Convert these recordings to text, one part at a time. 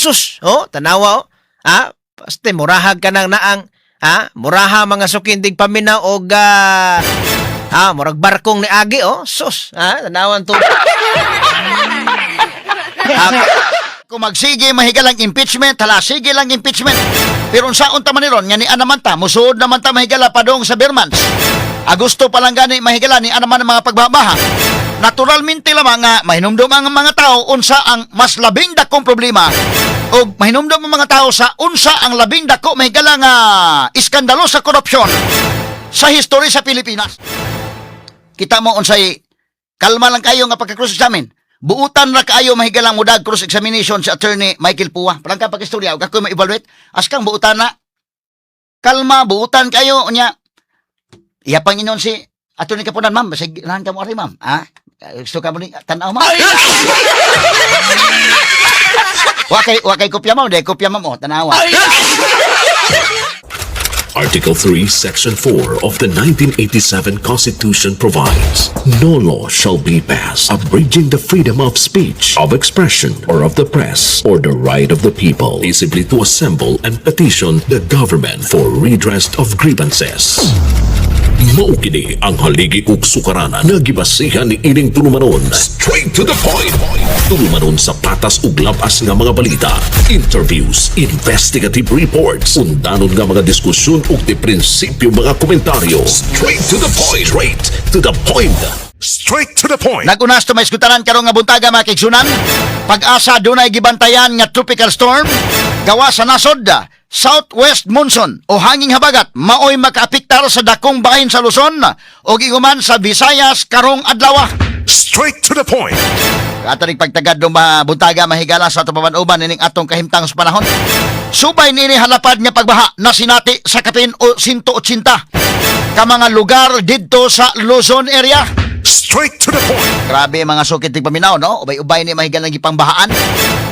Sus, oh, tanawa oh. Ah, paste murahag ka nang naang ha, muraha, mga sukindig paminaw og murag barkong ni agi oh. Sus, ha, tanawan to. Ah, Kung magsige mahigalang impeachment, hala, sige lang impeachment. Pero unsaon ta man ron nga ni naman ta, musuod naman ta, mahigala, padong sa ber months. Agosto pa lang gani, mahigala, ni naman ang mga pagbabaha. Naturalmente lamang nga mahinumdum ang mga tao unsa ang mas labing dakong problema o mahinumdum ang mga tao sa unsa ang labing dako, mahigala, nga iskandalo sa korupsyon sa history sa Pilipinas. Kita mo unsay kalma lang kayo nga pagka-cross examine. Buutan ra kaayo, mahigalang, mudag cross examination si Attorney Michael Pua. Parang ka pag-istorya ug ako ma-evaluate as kang buutan na. Kalma, buutan kayo unya. Iya pang inon si Attorney Kapunan, "Ma'am, basig ganahan ka mo ari, ma'am. Ha? Gusto ka mo ni tan-aw, ma'am? Wa kay kopya, ma'am, dai kopya, ma'am, oh, tanawa." Article 3, Section 4 of the 1987 Constitution provides, "No law shall be passed abridging the freedom of speech, of expression, or of the press, or the right of the people peaceably to assemble and petition the government for redress of grievances." Mao kini ang haligi ug sukaranan nga gibasihan ni ining tulumanon. Straight to the point. Tulumanon sa patas ug labas nga mga balita, interviews, investigative reports, undanon nga mga diskusyon ug di prinsipyo mga komentaryo. Straight to the point. Straight to the point. Straight to the point. Nagunas to may iskutanan karong nga buntaga, mga kaigsunan. PAGASA, dunay gibantayan nga tropical storm gawa sa nasod. Southwest monsoon o hanging habagat maoy makaapektar sa dakong bahin sa Luzon o giguman sa Visayas karong adlaw. Straight to the point. Ato ning pagtagad no buntaga, mahigala, sa atong paban-uban nining atong kahimtang sa panahon. Subay nini, halapad nga pagbaha na sinati sa kapin o 180 ka mga lugar didto sa Luzon area. Straight to the point. Grabe, mga sukit paminaw, no? Ubay-ubay ni mahigalang gipangbahaan.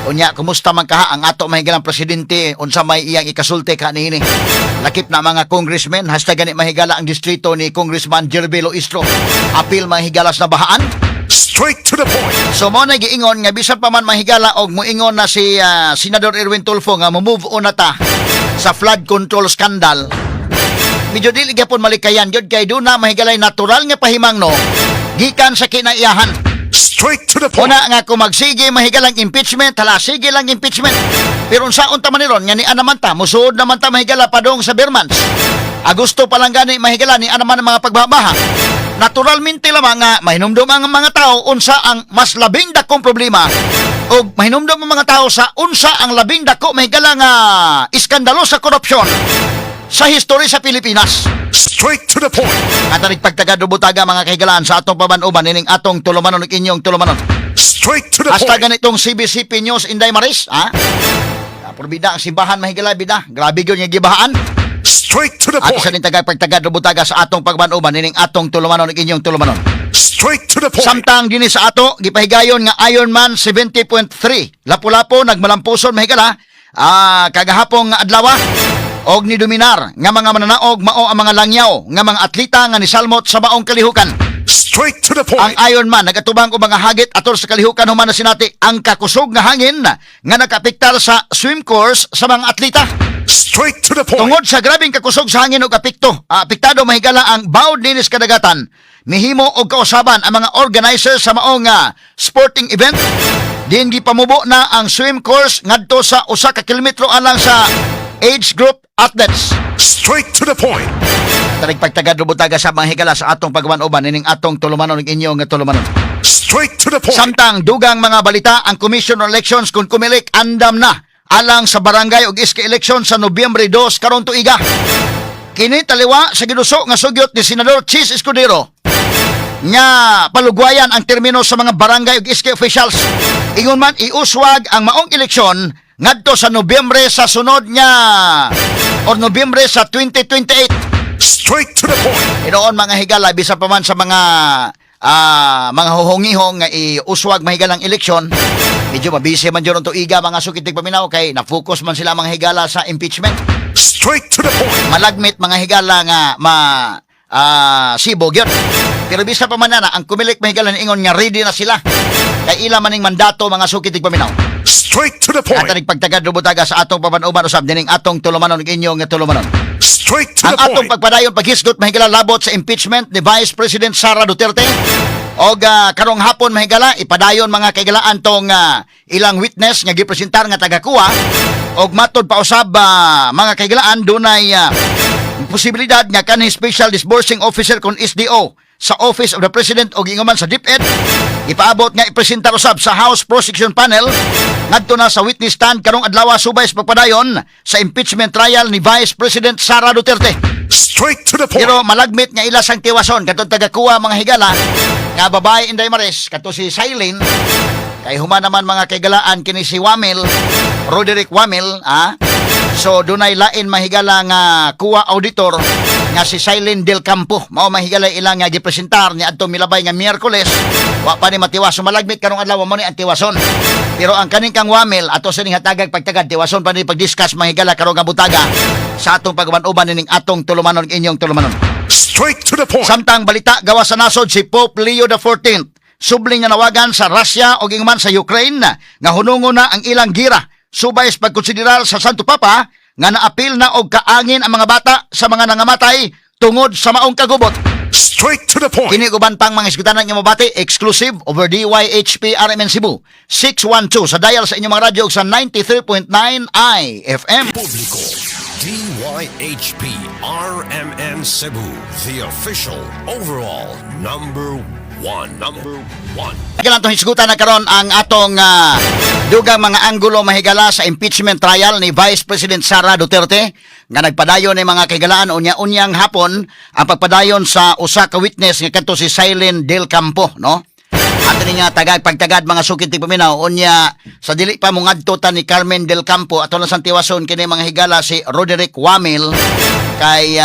Unya, kumusta man kaha ang ato mahigalang presidente, unsa may iyang ikasulti ka niini? Lakip na mga congressmen, #gani, mahigala, ang distrito ni Congressman Jervy Luistro. Apil, mahigalas, na bahaan. Straight to the point. So mo na giingon nga bisan pa man, mahigala, og moingon na si Senador Erwin Tulfo nga mo-move on na ta sa flood control scandal. Medyo dili gyapon malikayan gyud kay duna, mahigalay, natural nga pahimangno gikan sa kinaiyahan. Straight to the point. Una nga kung magsige mahigalang impeachment, hala, sige lang impeachment. Pero unsaon ta man ron nga ni naman ta, musuod naman ta, mahigala, padong sa ber months. Agosto pa lang gani, mahigala, ni naman ang mga pagbabaha. Naturalmente lamang nga mahinumdum ang mga tao unsa ang mas labing dakong problema o mahinumdum ang mga tao sa unsa ang labing dako, mahigala, nga iskandalo sa korupsyon sa history sa Pilipinas. Straight to the point. At aning pagtagad butaga, mga kahigalaan, sa atong paban-uban nining atong tulumanon ug inyong tulumanon. Straight to the Hasta point. ganitong CBCP News, Inday Maris, ha? Ah, bida ang simbahan, mahigala, bida. Grabe gyud nga gibahaan. Straight to the At isa point. ning tagay pagtagad butaga sa atong pagban-uban nining atong tulumanon ug inyong tulumanon. Straight to the point. Samtang dinhi sa ato gipahigayon nga Ironman 70.3 Lapu-Lapu nagmalampuson, mahigala, kagahapong nga adlaw og nidominar nga mga mananaog mao ang mga langyaw nga mga atleta nga nisalmot sa maong kalihukan. Straight to the Ang point. Ironman nagatubang og mga hagit atol sa kalihukan human na sinati ang kakusog nga hangin nga nakapiktar sa swim course sa mga atleta. Straight to the point. Tungod sa grabeng kakusog sa hangin ug apektado, mahigala, ang bawd ninis kadagatan, mihimo og kausaban ang mga organizers sa maong sporting event diin gipamubo na ang swim course ngadto sa 1 ka kilometro alang sa age group athletes. Straight to the point. Tarig pagtagad butaga sa mga higala sa atong pagwan-uban nining atong tulumanon ug inyong nga tulumanon. Straight to the point. Samtang dugang mga balita, ang Commission on Elections kung Comelec andam na alang sa barangay ug SK election sa Nobyembre 2 karon tuiga. Kini taliwa sa giduso nga sugyot ni Senador Chiz Escudero nga palugwayan ang termino sa mga barangay ug SK officials. Ingon man, iuswag ang maong eleksyon ngadto sa Nobyembre sa sunod nga or Nobyembre sa 2028. Straight to the point. Inoon, mga higala, bisan pa man sa mga huhongihong nga iuswag, mahigalang eleksyon, medyo mabisi man dyan ang tuiga, mga sukitig paminaw, kay na-focus man sila, mga higala, sa impeachment. Straight to the point. Malagmit, mga higala, nga ma sibog yun. Pero bisan pa man na, ang Comelec, mahigala, ingon nga ready na sila. Kay ila maning mandato, mga sukitig paminaw. Straight to the point. At pagtagad butaga sa atong paban-uban usab dining atong tulumanon, inyong tulumanon. Straight to Ang the atong point. pagpadayon paghisgot, mahigala, labot sa impeachment ni Vice President Sara Duterte. Og karong hapon, mahigala, ipadayon, mga kaigalaan, tong ilang witness nga gipresentar nga taga-kuha og matod pa usab, mga kaigalaan, dunay posibilidad nga kanhi Special Disbursing Officer kon SDO sa Office of the President og ingon man sa DepEd ipaabot nga ipresentar usab sa House Prosecution Panel ngadto na sa witness stand karong adlaw subay sa pagpadayon sa impeachment trial ni Vice President Sara Duterte. Straight to the point. Pero malagmit nga ila sang tiwason katong tagakuha, mga higala, nga babae, Inday Maris, kato si Silene, kay human naman, mga kaigalaan, kini si Wamil, Roderick Wamil, ah. So dunay lain, mahigala, nga kuha auditor nga si Silene Del Campo. Mao, mahigala, ilang nga gipresentar ni adto milabay nga Miyerkules. Wa pa ni matiwas. So malagmit karong adlaw mo ni ang tiwason. Pero ang kaning kang Wamil ato sa ning hatagag pagtagad, tiwason pa ni pag-discuss, mahigala, karong nga butaga sa atong pag-uban-uban nining atong tulumanon, inyong tulumanon. Straight to the point. Samtang balita gawa sa nasod, si Pope Leo XIV subling nga nawagan sa Russia o ingon sa Ukraine nga hunungon na ang ilang gira subay sa pagkonsiderar sa Santo Papa nga naapil na og kaangin ang mga bata sa mga nangamatay tungod sa maong kagubot. Straight to the point. Kini uban pang mga isgutanan nga mabati exclusive over DYHP RMN Cebu 612 sa dial sa inyong mga radyo ug sa 93.9 IFM. Publiko. DYHP RMN Cebu, the official overall number one. Number one. Kailan itong hisgutan na karon ang atong dugang mga anggulo, mahigala, sa impeachment trial ni Vice President Sara Duterte nga nagpadayon ni, mga kahigalaan, unya-unyang hapon ang pagpadayon sa usa ka witness nga kadto si Silene Del Campo, no? Ato ni nga tagag pagtagad, mga sukit paminaw. Unya sa dili pa mo ngadto ta ni Carmen Del Campo, ato lang sang tiwason kini, mga higala, si Roderick Wamil, kay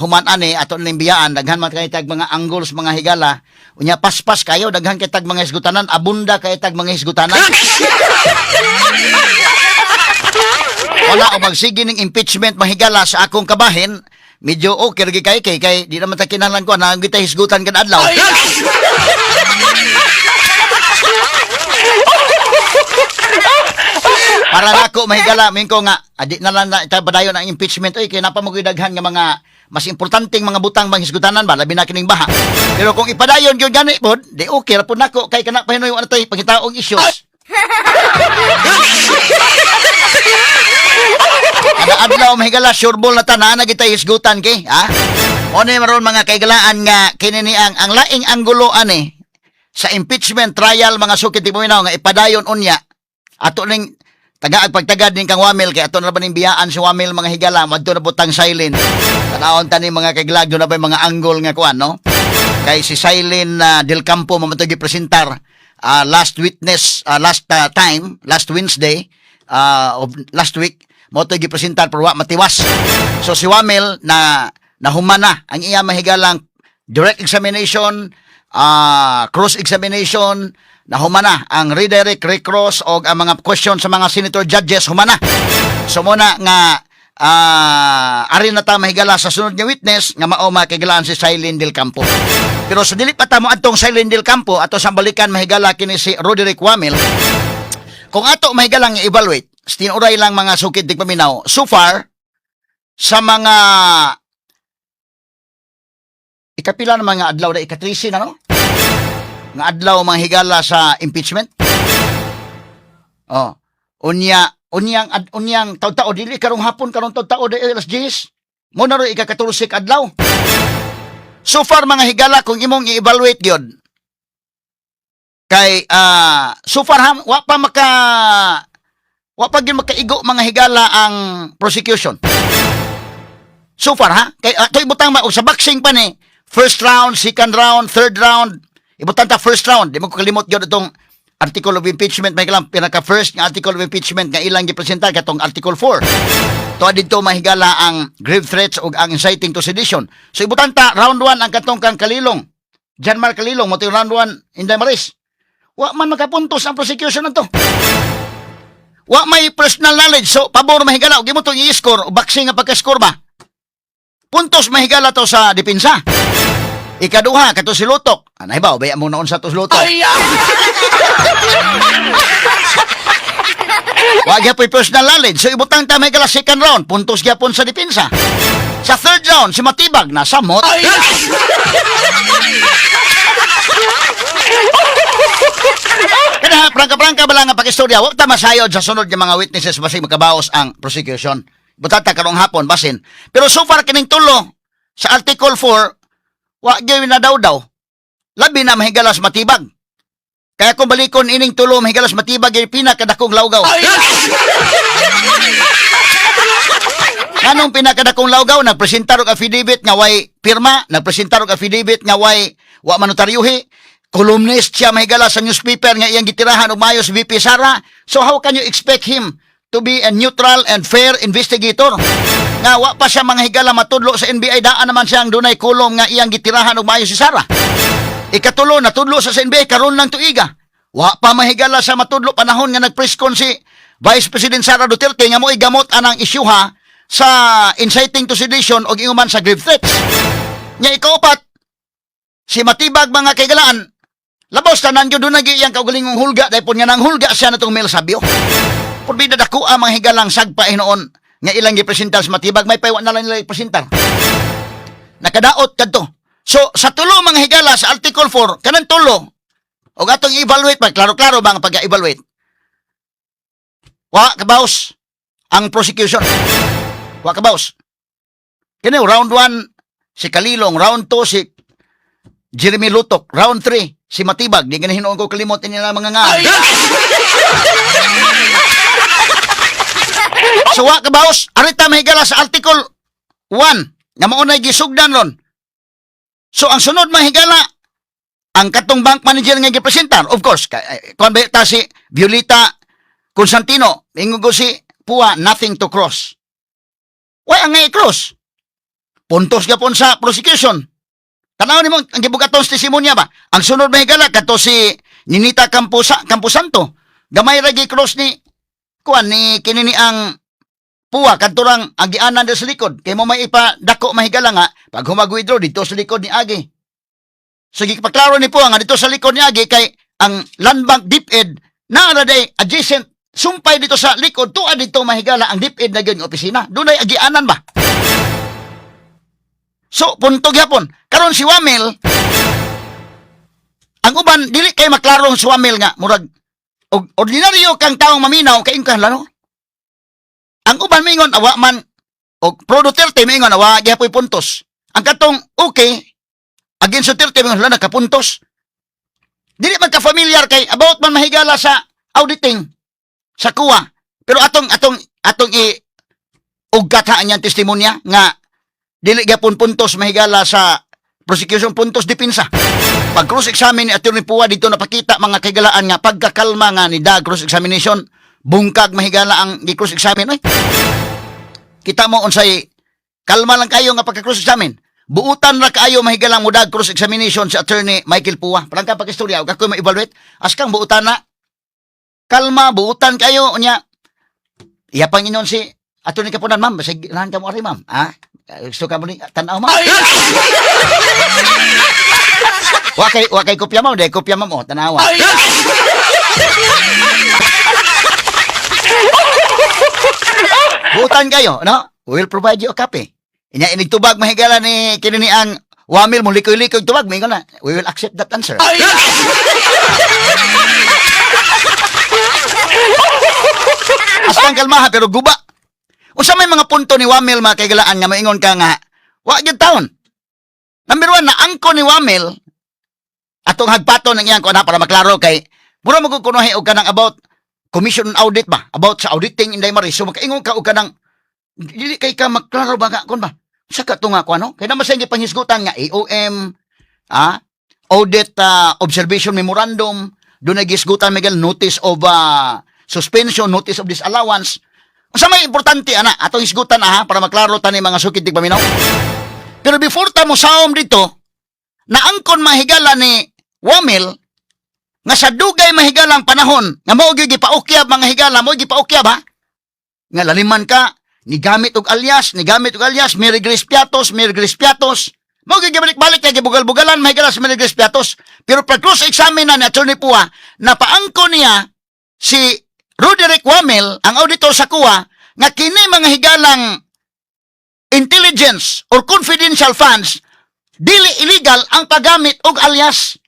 human ani ato ning biyaan, daghan man kay tag mga angles, mga higala. Unya paspas kayo, daghan kay tag mga hisgutanan, abunda kay tag mga hisgutanan. Wala o magsige ning impeachment, mahigala, sa akong kabahin, medyo okay lagi kay di naman ta kinahanglan ko na kita hisgutan kada adlaw. Para nako, mahigala, ko nga adi na lang na ita padayon ang impeachment oy, kay napa mo daghan nga mga mas importanteng mga butang bang hisgutanan ba, labi na kining baha. Pero kung ipadayon gyud gani pod, di okay ra pod nako kay kana pa hinoy wa na tay pangitaong issues. Kada adlaw, mahigala, sure ball na tanan na kita hisgutan kay, ha? O ni maron, mga kaigalaan, nga kini ni ang laing anggulo ani sa impeachment trial, mga sukit ti nga ipadayon unya. Ato ning tagaag pagtagad ning kang Wamil kay ato na ba ning biyaan si Wamil, mga higala, madto na butang silent. Tanawon ta ni, mga kaiglag, do na ba yung mga angle nga kuan, no? Kay si Silene Del Campo mo man to gipresentar last witness, last time, last Wednesday of last week mo to gipresentar pero wa matiwas. So si Wamil na nahuman na ang iya, mahigalang, direct examination, cross examination, nahuman na ang redirect, recross o ang mga question sa mga senator judges, human na. So muna nga ari na ta, mahigala, sa sunod nga witness nga mao, makigalaan, si Silene Del Campo. Pero sa dili pa ta mo adtong Silene Del Campo, ato sang balikan, mahigala, kini si Roderick Wamil. Kung ato, mahigalang, evaluate, tinuray lang, mga sukit di paminaw, so far sa mga ikapila na mga adlaw na, ikatrisi na, no? Nga adlaw, mga higala, sa impeachment. Oh, unya unyang unyang taw-tao dili karong hapon, karong taw-tao di alas 10. Mo na ro ika-14 ka adlaw. So far, mga higala, kung imong i-evaluate gyud kay so far ham, wa pa gyud makaigo, mga higala, ang prosecution. So far ha, kay to ibutang ma og sa boxing pa ni, first round, second round, third round. Ibutang ta first round, di mo ko kalimot gyud itong article of impeachment may kalang pinaka first nga article of impeachment nga ilang gipresentar katong article 4. To didto, mahigala, ang grave threats ug ang inciting to sedition. So ibutang ta round 1 ang katong kang Kalilong. John Mark Kalilong mo round 1, Inday Maris. Wa man makapuntos ang prosecution nato. Wa may personal knowledge. So pabor, mahigala, ug imo tong i-score, boxing nga pagka-score ba? Puntos, mahigala, to sa depensa. Ikaduha kato si Lotok. Anay ba, baya mo naon sa to si Lotok. Wa gyapoy personal knowledge. So ibutang ta, mahigala, second round, puntos gyapon sa depensa. Sa third round, si Matibag na samot. Kana prangka-prangka ba lang ang pag-istorya, wa ta masayod sa sunod nga mga witnesses basig makabaos ang prosecution. Butang ta karong hapon basin. Pero so far kining tulo sa Article 4 wa gyud na daw daw. Labi na, mahigala, sa Matibag. Kaya kung balikon ining tulo, mahigala, sa Matibag yung pinakadakong lawgaw. Anong pinakadakong lawgaw? Nagpresentar og affidavit nga way pirma, nagpresentar og affidavit nga way wa manotaryuhi. Columnist siya, mahigala, sa newspaper nga iyang gitirahan og maayo si VP Sara. So how can you expect him to be a neutral and fair investigator? Nga wa pa siya, mga higala, matudlo sa NBI, daan naman siyang dunay kolum nga iyang gitirahan og maayo si Sara. Ikatulo, natudlo sa NBI karon lang tuiga. Wa pa, mahigala, sa matudlo panahon nga nag-press con si Vice President Sara Duterte nga mo'y gamot anang isyuha sa inciting to sedition og inguman sa grave threats. Nya ikaupat, si Matibag, mga kaigalaan, labos tanan gyud dunay iyang kaugalingong hulga dahil nga nang hulga siya natong Mel Sabio. Purbida dako ang mga higalang sagpa hinuon nga ilang gipresentar sa Matibag, may paywa na lang nila ipresentar. Nakadaot kadto. So sa tulo, mga higala, sa Article 4, kanang tulo og atong i-evaluate pa, klaro-klaro ba ang pag-evaluate? Wa kabaos ang prosecution. Wa kabaos. Kini round 1 si Kalilong, round 2 si Jeremy Lutok, round 3 si Matibag. Di gani hinuon ko kalimot nila mga nga. So wa kabaos, arita, mahigala, sa Article 1 nga mao nay gisugdan ron. So ang sunod, mahigala, ang katong bank manager nga gipresentar, of course, kuan ba ta si Violeta Constantino, ingon ko si Pua, nothing to cross. Way ang nga i-cross. Puntos gapon sa prosecution. Tanaw nimo ang gibugaton sa testimonya ba? Ang sunod, mahigala, kato si Ninita Camposa, Camposanto. Gamay ra gi-cross ni kuan ni kini ni ang Pua kadto rang agianan sa likod kay mo may ipa dako, mahigala, nga pag humag-withdraw dito sa likod ni Agi. So gipaklaro ni Pua nga dito sa likod ni Agi kay ang Land Bank DepEd naa day adjacent sumpay dito sa likod tuad dito, mahigala, ang DepEd na gyud nga opisina. Dunay agianan ba? So punto gyapon. Karon si Wamil, ang uban dili kay maklaro si Wamil nga murag og ordinaryo kang taong maminaw kay ka lano. Ang uban mingon awa man og pro Duterte mingon awa gyapoy puntos. Ang katong okay against Duterte mingon wala nakapuntos. Dili man ka familiar kay about man, mahigala, sa auditing sa COA. Pero atong atong atong i ugkat ha niyang testimonya nga dili gyapon puntos, mahigala, sa prosecution, puntos depensa. Pag cross-examine ni Atty. Pua dito napakita, mga kaigalaan, nga pagkakalma nga ni dag cross examination, bungkag, mahigala, ang gi cross examine oy. Kita mo unsay kalma lang kayo nga pagka cross examine. Buutan ra kaayo, mahigalang, mudag cross examination si Attorney Michael Pua. Parang ka pag-istorya, ug ako ma-evaluate as kang buutan na. Kalma, buutan kayo unya. Iya pang inon si Attorney Kapunan, "Ma'am, basig ganahan ka mo ari, ma'am. Ah, gusto ka mo ni tan-aw, ma'am. Wa kay kopya, ma'am, dai kopya, ma'am, oh, tanawa." Buutan kayo, no? We will provide you a copy. Inya inig tubag, mahigala, ni kini ni ang Wamil mo likoy-likoy tubag, mingon na, "We will accept that answer." Astang kalmaha pero guba. Unsa may mga punto ni Wamil, mga kaigalaan, nga maingon ka nga wa gyud taon? Number 1, na angko ni Wamil atong hagpaton ang iyang kuan para maklaro kay mura mo kunuhi og kanang about commission on audit ba, about sa auditing, Inday Marie. So makaingon ka og kanang dili kay ka maklaro ba nga kun ba sa kato nga kuan, no, kay naman sa gipanghisgutan nga AOM, audit observation memorandum, doon gisgutan Miguel notice of suspension, notice of disallowance. Unsa may importante ana atong hisgutan ha para maklaro tani, mga sukid tigpaminaw. Pero before ta mo saom dito, naangkon, mahigala, ni Wamil nga sa dugay, mahigalang panahon nga mao gyud gipaukyab, mga higala, mao gipaukyab ha nga laliman ka ni gamit og alias, ni gamit og alias Mary Grace Piatos, Mary Grace Piatos. Mao gyud gibalik-balik kay gibugal-bugalan, mahigala, si Mary Grace Piatos. Pero pag cross examine na ni Attorney Pua, napaangko niya si Roderick Wamel, ang auditor sa COA, nga kini mga higalang intelligence or confidential funds, dili illegal ang paggamit og alias.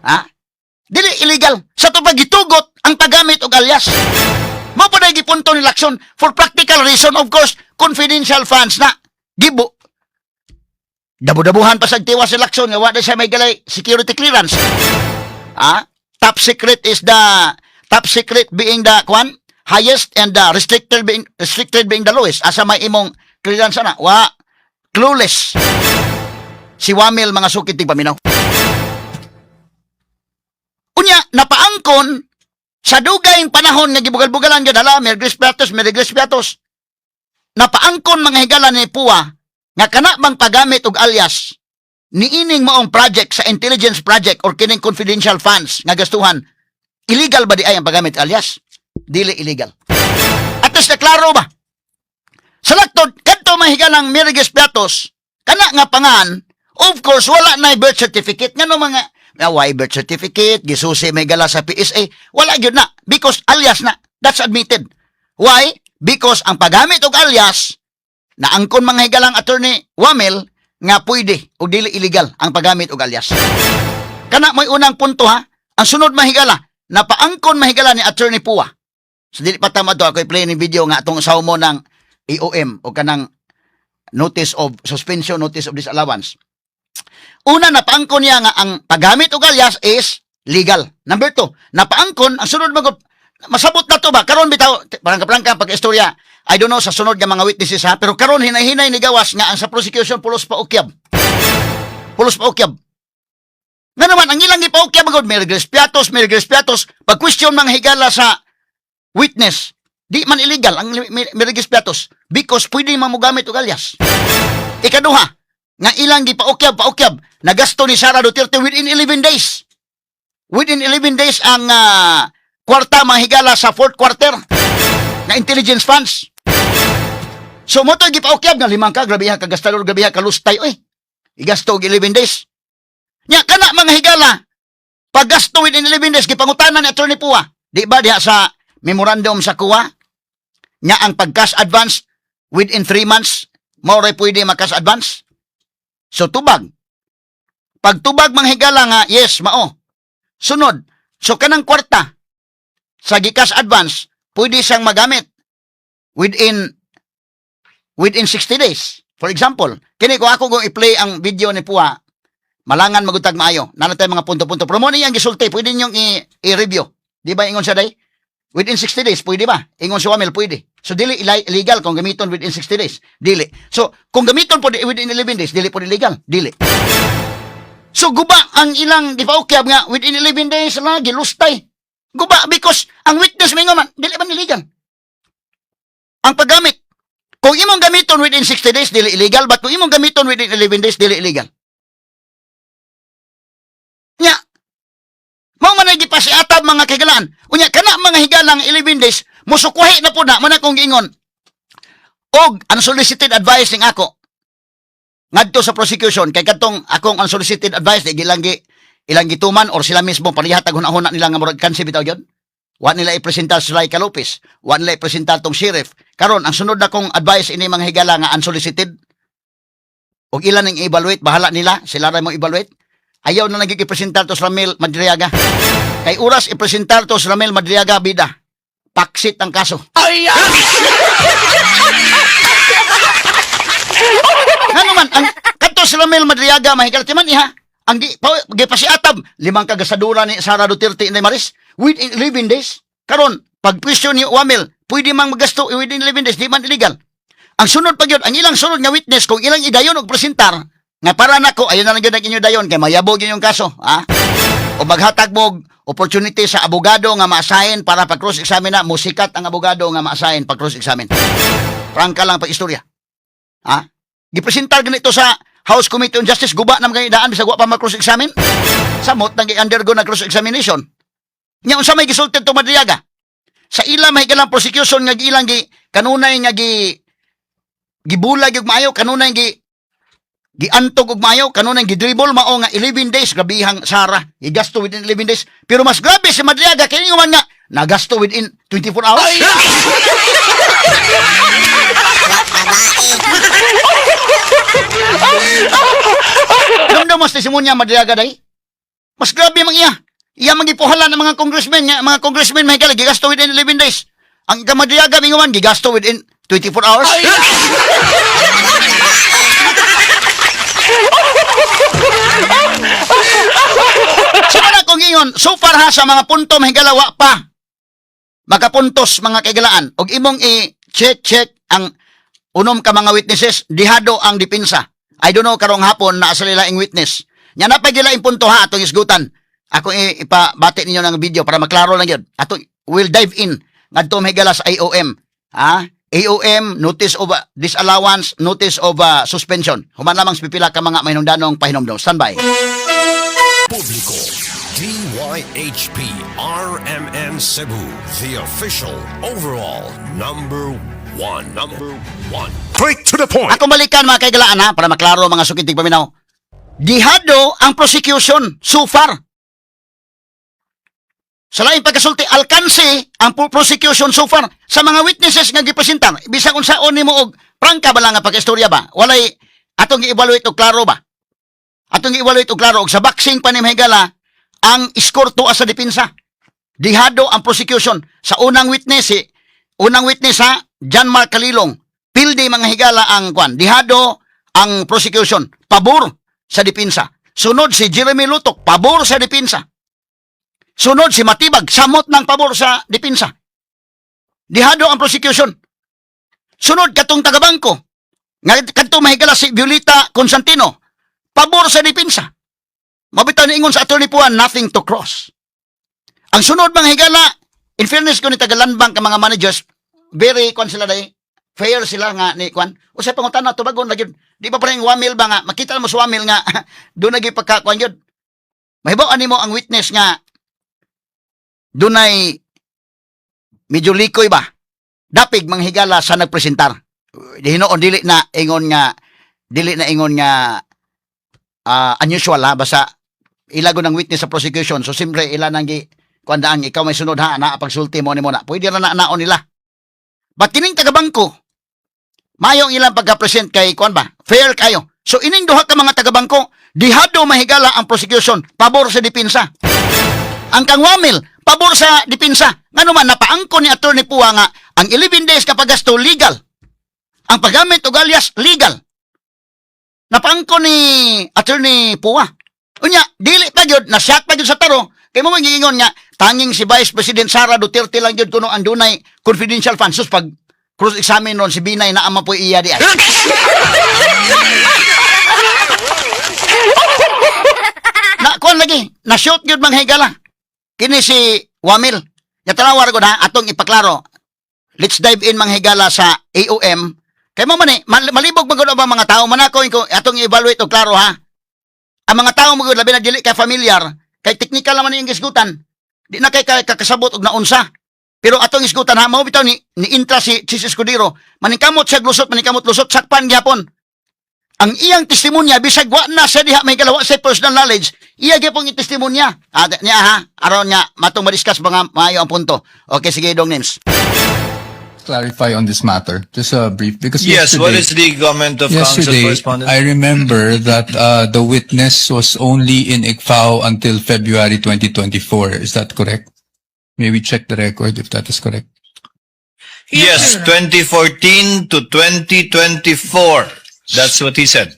Ha? Dili illegal. Sa to pagitugot ang paggamit og alias. Mao pa gipunto ni Lacson for practical reason, of course, confidential funds na gibo. Dabu-dabuhan pa sa tiwas si Lacson nga wa na siya may galay security clearance. Ah, top secret is the top secret being the kwan highest and the restricted being the lowest. Asa may imong clearance ana? Wa, clueless. Si Wamil, mga sukit tigpaminaw. Unya, napaangkon sa dugayng panahon nga gibugal-bugalan gyud, hala, Mary Grace Piatos, Mary Grace Piatos. Napaangkon, mga higala, ni Pua nga kana bang paggamit og alias niining maong project sa intelligence project or kining confidential funds nga gastuhan, illegal ba di ay ang paggamit alias? Dili illegal. At least na klaro ba? Sa laktod, kadto, mga higalang Mary Grace Piatos, kana nga pangan, of course, wala na birth certificate. Ngano mga, ah, why birth certificate, gisusi may gala sa PSA, wala gyud na. Because alias na. That's admitted. Why? Because ang paggamit og alias, naangkon, mga higalang Attorney Wamel, nga pwede o dili illegal ang paggamit og alias. Kana may unang punto ha. Ang sunod, mahigala, napaangkon, mahigala, ni Attorney Pua. So dili pa tama to ako i-play ni video nga atong usaw mo ng EOM o kanang notice of suspension, notice of disallowance. Una, napaangkon niya nga ang paggamit og alias is legal. Number two, napaangkon, ang sunod magod, masabot na to ba? Karon bitaw, parang kaplangka pag istorya. I don't know sa sunod nga mga witnesses ha, pero karon hinay-hinay ni gawas nga ang sa prosecution pulos pa ukyab. Pulos pa ukyab. Nga naman, ang ilang ipaukyab magod, Mary Grace Piatos, Mary Grace Piatos, pag question, mga higala, sa witness, di man illegal ang Mary Grace Piatos because pwede man mo gamit og alias. Ikaduha, nga ilang gipaukyab, paukyab, nagasto ni Sara Duterte within 11 days. Within 11 days ang kwarta, mga higala, sa fourth quarter na intelligence funds. So mo to gipaukyab nga limang ka, grabe ha kagastador, grabe ha kalustay oy. Igasto og 11 days. Nya kana, mga higala, paggasto within 11 days, gipangutanan ni Attorney Pua. Di ba diha sa memorandum sa COA nga ang pag-cash advance within 3 months mao ray pwede ma-cash advance? So tubag. Pagtubag, mga higala, nga yes mao. Sunod, so kanang kwarta sa gi-cash advance pwede siyang magamit within within 60 days. For example, kini ko ako kung i-play ang video ni Pua, malangan magutag maayo. Nana tayo mga punto-punto. Pero mo niya ang gisulti, pwede ninyong i-review. Di ba ingon siya day? Within 60 days, pwede ba? Ingon si Wamel, pwede. So, dili illegal kung gamiton within 60 days. Dili. So, kung gamiton po within 11 days, dili po illegal. Dili. So, guba ang ilang gipaukyab nga within 11 days lang, gilustay. Guba because ang witness may man, dili man illegal ang paggamit. Kung imong gamiton within 60 days, dili illegal. But kung imong gamiton within 11 days, dili illegal. Nya, mao man ay gipasiatab, mga kahigalaan. Unya, kana, mga higalang 11 days, musukwahi na po na, man akong giingon. Og unsolicited advice ning ako ngadto sa prosecution, kay kadtong akong unsolicited advice, di gilang gi ilang gituman or sila mismo parihatag hunahuna nila nga murag kansi bitaw gyud. Wa nila ipresentar si Laika Lopez, wa nila ipresentar tong sheriff. Karon ang sunod na kong advice ini, mga higala, nga unsolicited og ilan ning evaluate, bahala nila, sila ra mo evaluate. Ayaw na nagig ipresentar to sa Ramil Madriaga. Kay oras ipresentar to sa Ramil Madriaga, bida. Paksit ang kaso. Ay! Ano man, ang kadto si Ramil Madriaga, mahigala man iha. Ang gi, pa, gipasiatab, limang kagasadura ni Sara Duterte inday Maris, within 11 days. Karon, pag question ni Wamel, pwede mang magasto within 11 days, di man illegal. Ang sunod pa gyud, ang ilang sunod nga witness, kung ilang idayon og presentar, nga para nako, ayun na lang gyud ang inyo dayon, kay mayabog yun yung kaso, ha? O maghatag mo og opportunity sa abogado nga ma-assign para pag cross-examine na, musikat ang abogado nga ma-assign pag cross-examine. Prangka lang pag istorya. Ha? Gipresentar ganito sa House Committee on Justice, guba na mga daan bisag wa pa ma-cross-examine. Samot nang undergo na cross-examination. Nya unsa may gisulti to Madriaga? Sa ila mahigalang prosecution nga giilang gi kanunay nga gi gibulag yung maayo, kanunay gi Giantog og maayo kanunay gidribble mao nga 11 days, grabihang Sara. Gigasto within 11 days. Pero mas grabe si Madriaga kay ingon man nga nagasto within 24 hours. Namdam mas testimonya Madriaga day. Mas grabe man iya. Iya magipuhalan ng mga congressmen nga mga congressmen may gigasto within 11 days. Ang Madriaga mingon man gigasto within 24 hours. Sa mga kong ingon, so far ha sa mga punto mahigala wa pa makapuntos, mga kaigalaan, og imong i-check check ang unom ka mga witnesses, dihado ang depensa. I don't know karong hapon naa sa laing witness. Nya na pa gilaing punto ha atong isgutan. Ako ipabati ninyo ng video para maklaro lang yun. Ato we'll dive in ngadto mahigala sa AOM. Ha? AOM, notice of disallowance, notice of suspension. Human lamang sa pipila ka mga mahinungdanong pahinomdom. Standby. Publiko. DYHP RMN Cebu, the official overall number one. Number one. Straight to the point. Ako balikan, mga kaigalaan ha, para maklaro, mga suking tigpaminaw. Dihado ang prosecution so far. Sa laing pagkasulti, alkanse ang prosecution so far sa mga witnesses nga gipresentar. Bisag unsaon nimo og prangka ba lang nga pagkaistorya ba? Walay atong gi-evaluate og klaro ba? Atong gi-evaluate og klaro og sa boxing pa ni mahigala ang score tuwa sa depensa. Dihado ang prosecution sa unang witness, si unang witness ha, John Mark Kalilong. Pildi, mga higala, ang kwan. Dihado ang prosecution, pabor sa depensa. Sunod si Jeremy Lutok, pabor sa depensa. Sunod si Matibag, samot ng pabor sa depensa. Dihado ang prosecution. Sunod katong tagabangko. Nga kadto, mahigala, si Violeta Constantino, pabor sa depensa. Mabitaw ni ingon sa Attorney Puan, nothing to cross. Ang sunod, mga higala, in fairness ko ni taga Landbank ang mga managers, very kwan sila day, fair sila nga ni kwan. Usay pangutana tubagon lagi. Di ba parang Wamil ba nga makita mo sa Wamil nga doon nagi pagka kwan yun. Mahibaw ani mo ang witness nga dunay medyo likoy ba? Dapig manghigala sa nagpresentar. Hinuon dili na ingon nga unusual ha, basta ilago ng witness sa prosecution. So siyempre ila nang gi kuan daan, ikaw may sunod ha, na pagsulti mo ni mo na. Pwede ra na naon nila. But kining taga-bangko, mayo ang ilang pagka-present kay kuan ba? Fair kayo. So ining duha ka mga taga-bangko, dihado, mahigala, ang prosecution, pabor sa depensa. Ang kangwamil, pabor sa depensa. Ngano man napaangko ni Attorney Pua nga ang 11 days kapag gasto legal. Ang paggamit og alias legal. Napaangko ni Attorney Pua. Unya, dili pa gyud na shock pa gyud sa taro. Kay mo mangingon nga tanging si Vice President Sara Duterte lang gyud kuno ang dunay confidential funds. Sus, pag cross examine ron si Binay na ama po iya di ay. Na kuan lagi, na shoot gyud, mga higala. Kini si Wamil. Ya tanawar ko na atong ipaklaro. Let's dive in, mga higala, sa AOM. Kay mo man eh, malibog man gud ang mga tao man ako ko atong i-evaluate og klaro ha. Ang mga tao mo gud, labi na dili kay familiar, kay technical naman yung gisgutan. Di na kay kakasabot og naunsa. Pero atong isgutan ha, mao bitaw ni intra si Chiz Escudero, maningkamot siya lusot, maningkamot lusot, sakpan gyapon. Ang iyang testimonya bisag wa na siya diha may galawa sa personal knowledge, iya gyapon yung testimonya. Ah, niya ha, aron nga matong ma-discuss ba nga maayo ang punto. Okay, sige dong names. Clarify on this matter. Just a brief, because Yes, what yesterday, is the comment of counsel for yesterday respondent? I remember that the witness was only in ICFAO until February 2024. Is that correct? May we check the record if that is correct? Yes, 2014 to 2024. That's what he said.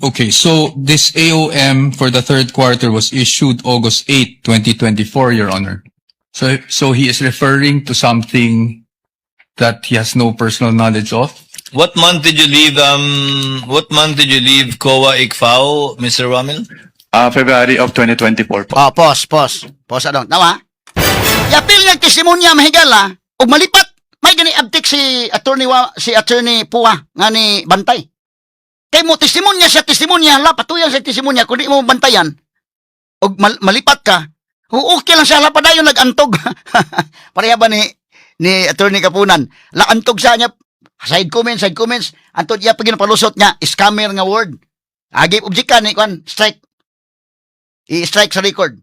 Okay, so this AOM for the third quarter was issued August 8, 2024, Your Honor. So he is referring to something that he has no personal knowledge of? What month did you leave COA ICFAO, Mr. Ramil? February of 2024 po. Oh, pause, pause. Pause adong. Nawa? Yapil nga testimonya, mahigala ug malipat. May gani abtik si Attorney Pua nga ni bantay. Kay mo testimonya siya testimonya, la patuyan sa testimonya kun di mo bantayan og malipat ka. Okay lang siya la padayon nagantog. Pareha ba ni Attorney Kapunan? Laantog sa niya side comments, side comments. Antod iya pa ginapalusot niya scammer nga word. Agi object ni kwan, strike. I-strike sa record.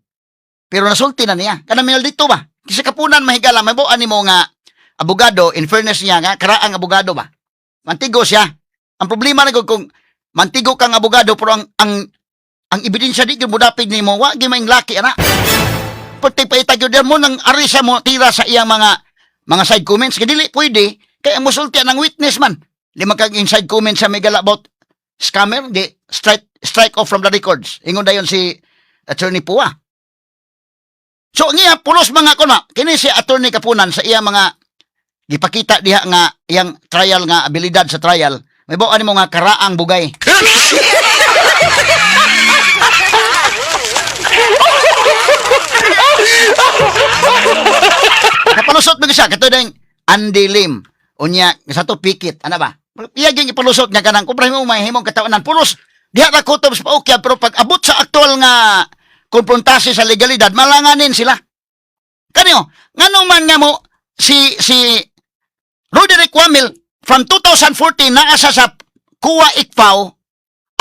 Pero nasulti na niya. Kanang dito ba? Kasi Kapunan, mahigala, may buwan nimo nga abogado, in fairness niya nga, karaang abogado ba? Mantigo siya. Ang problema na gud kung mantigo kang abogado pero ang ebidensya di gyud modapig nimo, wa gyud maing laki ana. Pati paitag gyud mo nang ari siya mo tira sa iyang mga side comments kay dili pwede kay ang musulti ang witness man. Di man kag inside comments sa may about scammer, di strike off from the records. Ingon dayon si Attorney Pua. So ngiya pulos mga kuno, kini si Attorney Kapunan sa iya mga gipakita diha nga iyang trial nga abilidad sa trial, may buwan nimo nga karaang bugay. Napalusot mo siya kato ding Andy Lim. Unya sa to pikit ana ba? Iya gyud ipalusot nga kanang kubra mo mahimong katawanan pulos diha ra kutob sa paukya, pero pag abot sa aktual nga konfrontasi sa legalidad, malanganin sila. Kanyo, ngano man nga mo si Roderick Wamil from 2014 naa sa COA ICFAO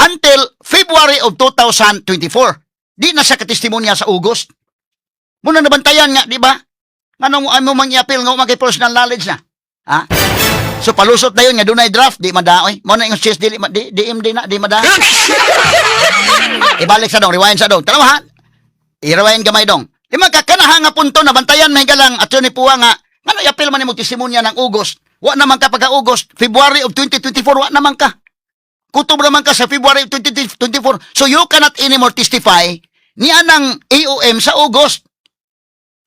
until February of 2024. Di na siya katestimonya sa August. Muna nabantayan nga, di ba? Ngano mo ay mo mang-iapil nga wa kay personal knowledge na? Ha? So palusot na yun nga dunay draft di madaoy. Mo na yung chess dili di DMD na di mada. Ibalik sa dong, rewind sa dong. Tanaw ha. I-rewind gamay dong. Di man kakanaha nga punto na bantayan may galang Attorney Pua nga ngano iapil man nimo testimonya ng August. Wa naman ka pagka August, February of 2024 wa naman ka. Kutob naman ka sa February of 2024. So you cannot anymore testify niya ng AOM sa August.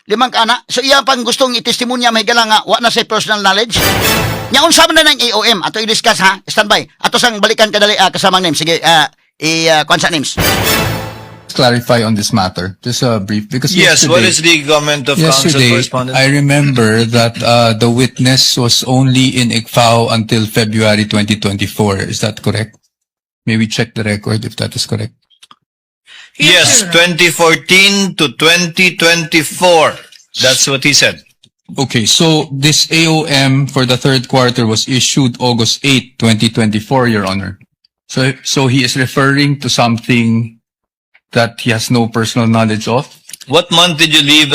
Limang ka ana. So iya pang gustong itestimonya may galang nga wa na sa personal knowledge. Nya unsa man na ng AOM ato i-discuss ha. Standby. Ato sang balikan kadali kasamang names. Sige, i kuan sa names. Clarify on this matter. Just a brief, because Yes, what yesterday, is the comment of counsel yesterday, correspondent? I remember that the witness was only in ICFAO until February 2024. Is that correct? May we check the record if that is correct? Yes, 2014 to 2024. That's what he said. Okay, so this AOM for the third quarter was issued August 8, 2024, Your Honor. So he is referring to something that he has no personal knowledge of. What month did you leave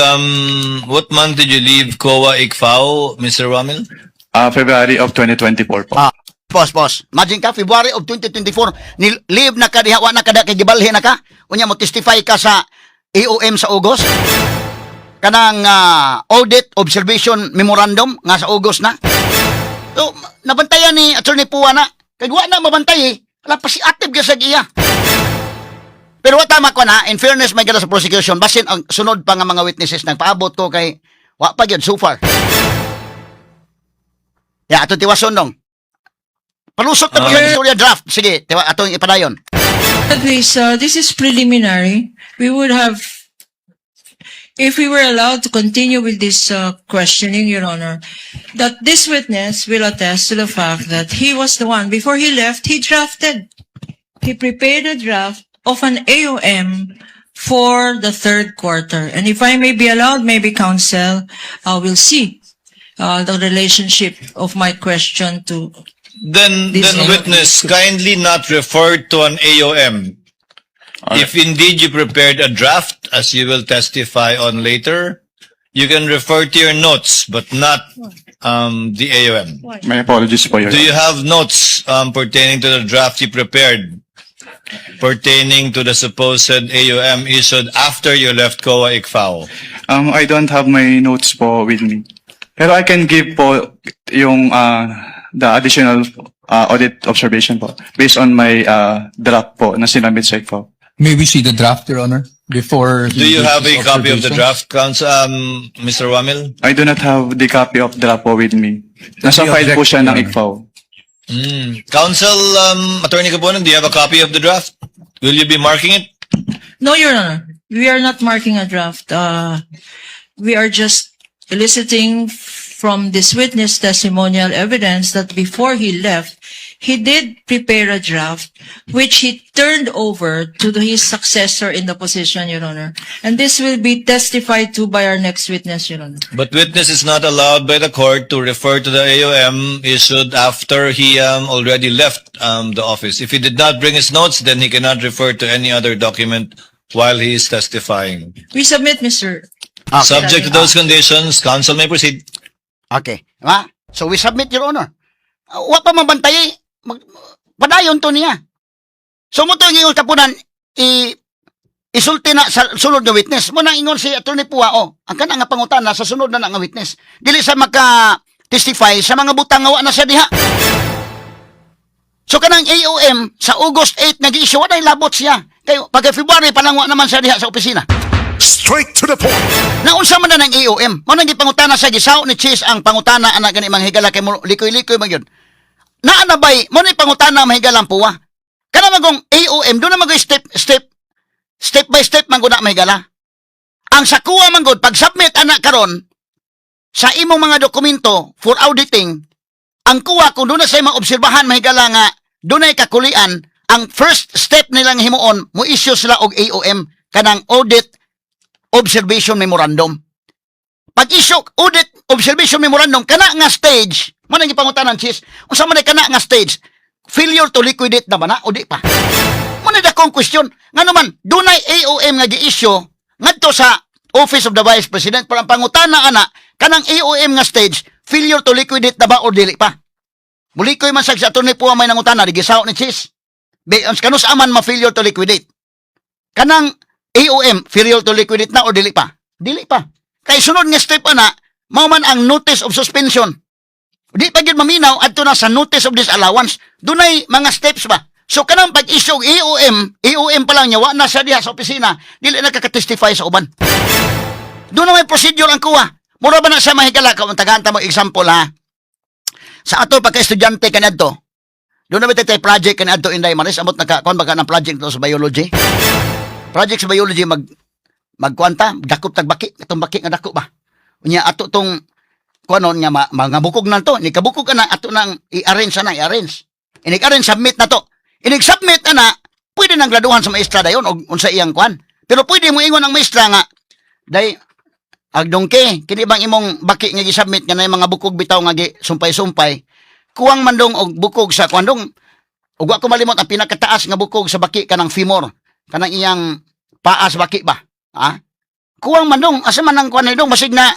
COA ICFAO, Mr. Wamil? February of 2024 po. Ah, pause, pause. Imagine ka, February of 2024, ni leave na ka diha, wa na ka diha, kay gibalhin na ka. Unya mo testify ka sa AOM sa August. Kanang audit observation memorandum nga sa August na. So, nabantayan ni Attorney Pua na. Kay wa na mabantay eh. Wala pa si active ka sa iya. Pero wa tama ko na, in fairness may gala sa prosecution, basin ang sunod pa nga mga witnesses nagpaabot ko kay wa pa gyud so far. Ya, ato tiwason dong. Palusot na pa yung istorya draft. Sige, tiwa, atong ipadayon. This is preliminary. We would have, if we were allowed to continue with this questioning, Your Honor, that this witness will attest to the fact that he was the one, before he left, he drafted. He prepared a draft of an AOM for the third quarter. And if I may be allowed, maybe counsel will see the relationship of my question to Then, This then AOM. Witness, kindly not refer to an AOM. If indeed you prepared a draft, as you will testify on later, you can refer to your notes, but not the AOM. My apologies po, Your Do you Honor. have notes pertaining to the draft you prepared, pertaining to the supposed AOM issued after you left COA ICFAO? I don't have my notes po with me. Pero I can give po yung the additional audit observation po based on my draft po na sinabit sa ICFAO. May we see the draft, Your Honor, before he Do you gives have his a copy of the observations? Draft, counsel, Mr. Wamil? I do not have the copy of draft po with me. Nasa We file po object, siya ng Your Honor. ICFAO. Counsel, Attorney Kapunan, do you have a copy of the draft? Will you be marking it? No, Your Honor. We are not marking a draft. We are just eliciting from this witness testimonial evidence that before he left, He did prepare a draft, which he turned over to his successor in the position, Your Honor. And this will be testified to by our next witness, Your Honor. But witness is not allowed by the court to refer to the AOM issued after he already left the office. If he did not bring his notes, then he cannot refer to any other document while he is testifying. We submit, Mr. Okay. Subject to those conditions, counsel may proceed. Okay. Diba? So we submit, Your Honor. Wa pa mabantay, padayon to niya. So mao to ang ingon kapunan, isulti na sa sunod nga witness. Mao nang ingon si Attorney Pua, oh, ang kana nga pangutana sa sunod na na nga witness. Dili sa maka testify sa mga butang nga wa na siya diha. So kanang AOM sa August 8 nag-issue, wala labot siya. Kay pagka February pa lang, wa naman siya diha sa opisina. Straight to the point. Naunsa man na ng AOM? Mao nang gipangutana sa gisaw ni Chis ang pangutana ana gani, mga higala, kay mo likoy-likoy man gyud. Naa na bay mo ni pangutana, mahigala, ang Pua? Kana magong AOM do na mag step step step by step man gud na, mahigala. Ang sa kuha man gud pag submit ana karon sa imong mga dokumento for auditing, ang kuha kung doon na sa imong obserbahan, mahigala, nga dunay kakulian, ang first step nilang himuon, mo issue sila og AOM, kanang audit observation memorandum. Pag issue audit observation memorandum, kana nga stage, mao nang gipangutanan, Chis, unsa man kana nga stage? Failure to liquidate na ba na o di pa? Mao na dakong question. Ngano man dunay AOM nga gi-issue ngadto sa Office of the Vice President, pero ang pangutana ana, kanang AOM nga stage, failure to liquidate na ba or dili pa? Mulikoy man sa Attorney Pua may nangutana, di gisaw ni Chis. Be, kanus aman ma failure to liquidate? Kanang AOM, failure to liquidate na or dili pa? Dili pa. Kay sunod nga step ana, mao man ang notice of suspension. Di pa gyud maminaw adto na sa notice of disallowance. Dunay mga steps ba? So kanang pag-issue og AOM, AOM pa lang niya, wa na siya diha sa opisina, dili na kakatestify sa uban. Doon na may procedure ang kuha. Mura ba na siya, mahigala, kung tagaan ta mo example ha? Sa ato pagka-estudyante kanadto, doon na ba tayo project kanadto, Inday Maris, amot naka kuan ba ka ng project to sa biology? Project sa biology, magkuanta, dakop tag baki, itong baki nga dako ba. Unya ato tong kuanon nga mga bukog na to, ni kabukog ka na ato nang i-arrange na, i-arrange. Inig-arrange, submit na to. Inig-submit na na, pwede nang graduhan sa maestra dayon og unsa iyang kuan. Pero pwede mo ingon ang maestra nga, "Day, agdongke, kini bang imong baki nga gi-submit nga na mga bukog bitaw nga gi sumpay-sumpay, kuwang man dong og bukog sa kuan dong." Ug wa ko malimot, ang pinakataas nga bukog sa baki kanang femur, kanang iyang paa sa baki ba? Ha? Kuwang man dong, asa man ang kuan ni dong, basig na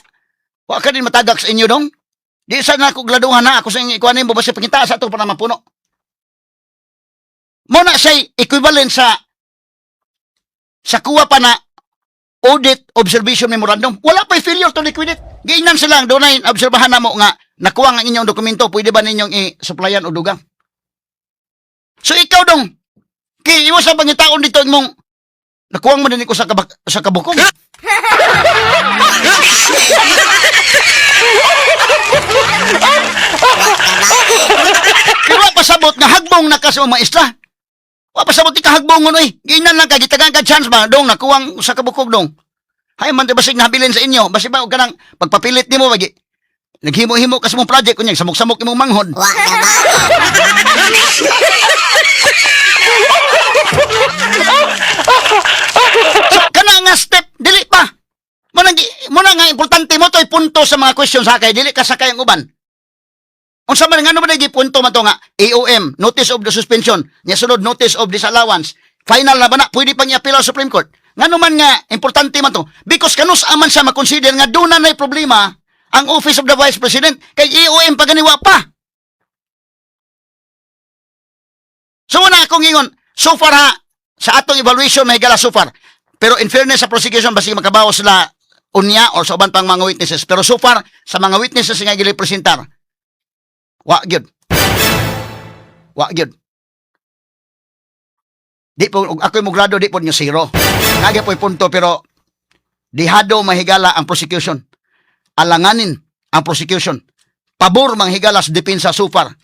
wa ka din matagak sa inyo dong. Di sa na ko graduhan na ako sa inyo ikuan nimo, basta pangitaas ato para mapuno. Mao na siya equivalent sa kuha pa na audit observation memorandum. Wala pa failure to liquidate. Giingnan sila, dunay obserbahan na mo nga nakuha ang inyong dokumento, pwede ba ninyong i-supplyan o dugang? So ikaw dong, kay imo sa pangitaon dito imong nakuwang mo din ko sa kabukong. Pero wa pasabot nga hagbong na ka sa maestra. Wa pasabot ka hagbong oy. Giingnan lang ka, gitagaan ka chance ba dong, nakuwang sa kabukog dong. Hay man di basig nabilin sa inyo, basig ba og kanang pagpapilit nimo bagi. Naghimo-himo ka sa mong project kunyang samok-samok imong manghod. So kana nga step dili pa. Mo na nga importante mo to'y punto sa mga question sa kay dili ka sakay ang uban. Unsa man ngano man punto man to nga AOM, notice of the suspension, nya sunod notice of disallowance. Final na ba na, pwede pang i-appeal sa Supreme Court? Ngano man nga importante man to? Because kanus aman siya makonsider nga doon na nay problema ang Office of the Vice President kay AOM pa ganiwa pa. So wala akong ingon, so far ha, sa atong evaluation, mahigala, so far. Pero in fairness sa prosecution, basig makabawo sila unya or sa uban pang mga witnesses. Pero so far, sa mga witnesses nga girepresentar, wa gyud. Wa gyud. Di po, og ako'y mo grado, di po niyo zero. Nagya po'y punto, pero dihado, mahigala, ang prosecution. Alanganin ang prosecution. Pabor manghigala sa depensa so far.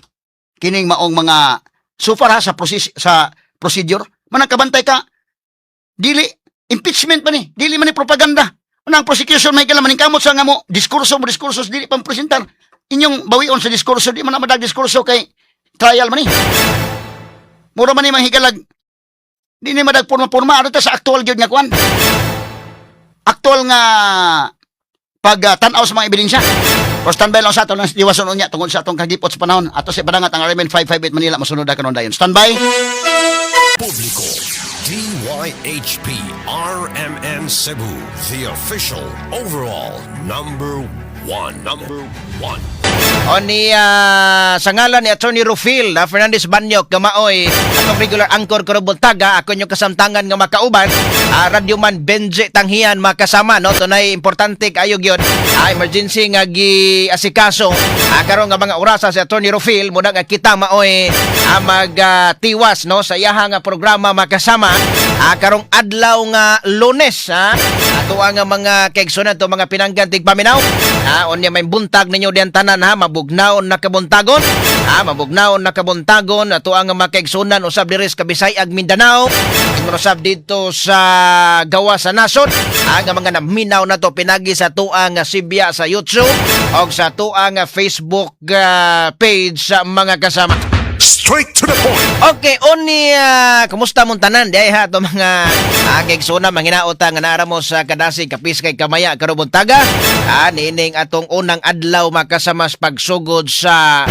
Kining maong mga so far ha, sa process, sa procedure. Manang kabantay ka, dili impeachment pa ni, dili man ni propaganda. Unang prosecution, may kailangan maningkamot sa nga mo diskurso mo diskurso, dili pang presentar. Inyong bawion sa diskurso, di man na madag diskurso kay Trial man ni. Mura man ni mahigalag. Di ni madag porma-porma ano ta sa actual gyud nga kuan. Actual nga pag tan-aw sa mga ebidensya. Pero standby lang sa ato ng diwason unya tungod sa atong kagipot sa panahon. Ato sa padangat ang RMN 558 Manila, mosunod na kanon dayon. Standby. Publiko, DYHP RMN Cebu, the official overall number one. Number one. O ni sa ngalan ni Attorney Rufil na Fernandez Banyok, kamaoy atong regular anchor karong buntaga, ako inyong kasamtangan nga makauban, Radyoman Benji Tanghian, makasama, no. Tunay importante kayo gyud emergency nga giasikaso karon nga mga orasa si Attorney Rufil muna nga kita maoy magtiwas, no, sa iyaha nga programa, makasama, karong adlaw nga Lunes ha. Ato nga mga kaigsunan to, mga pinanggan tigpaminaw ha, unya may buntag ninyo diyan tanan ha, mabugnaon na kabuntagon ha, mabugnaon na kabuntagon ato ang mga kaigsunan usab diri sa Kabisay ag Mindanao, ingon usab dito sa gawa sa nasod ha, nga mga naminaw na to pinagi sa tuang sibya sa YouTube og sa tuang Facebook page sa mga kasama. Straight to the point. Okay, oni kumusta mong tanan diay ha, to mga kaigsuonan, manginaota nga naara mo sa kadasig, kapis kay kamaya karong buntaga. Niining atong unang adlaw, makasama, sa pagsugod sa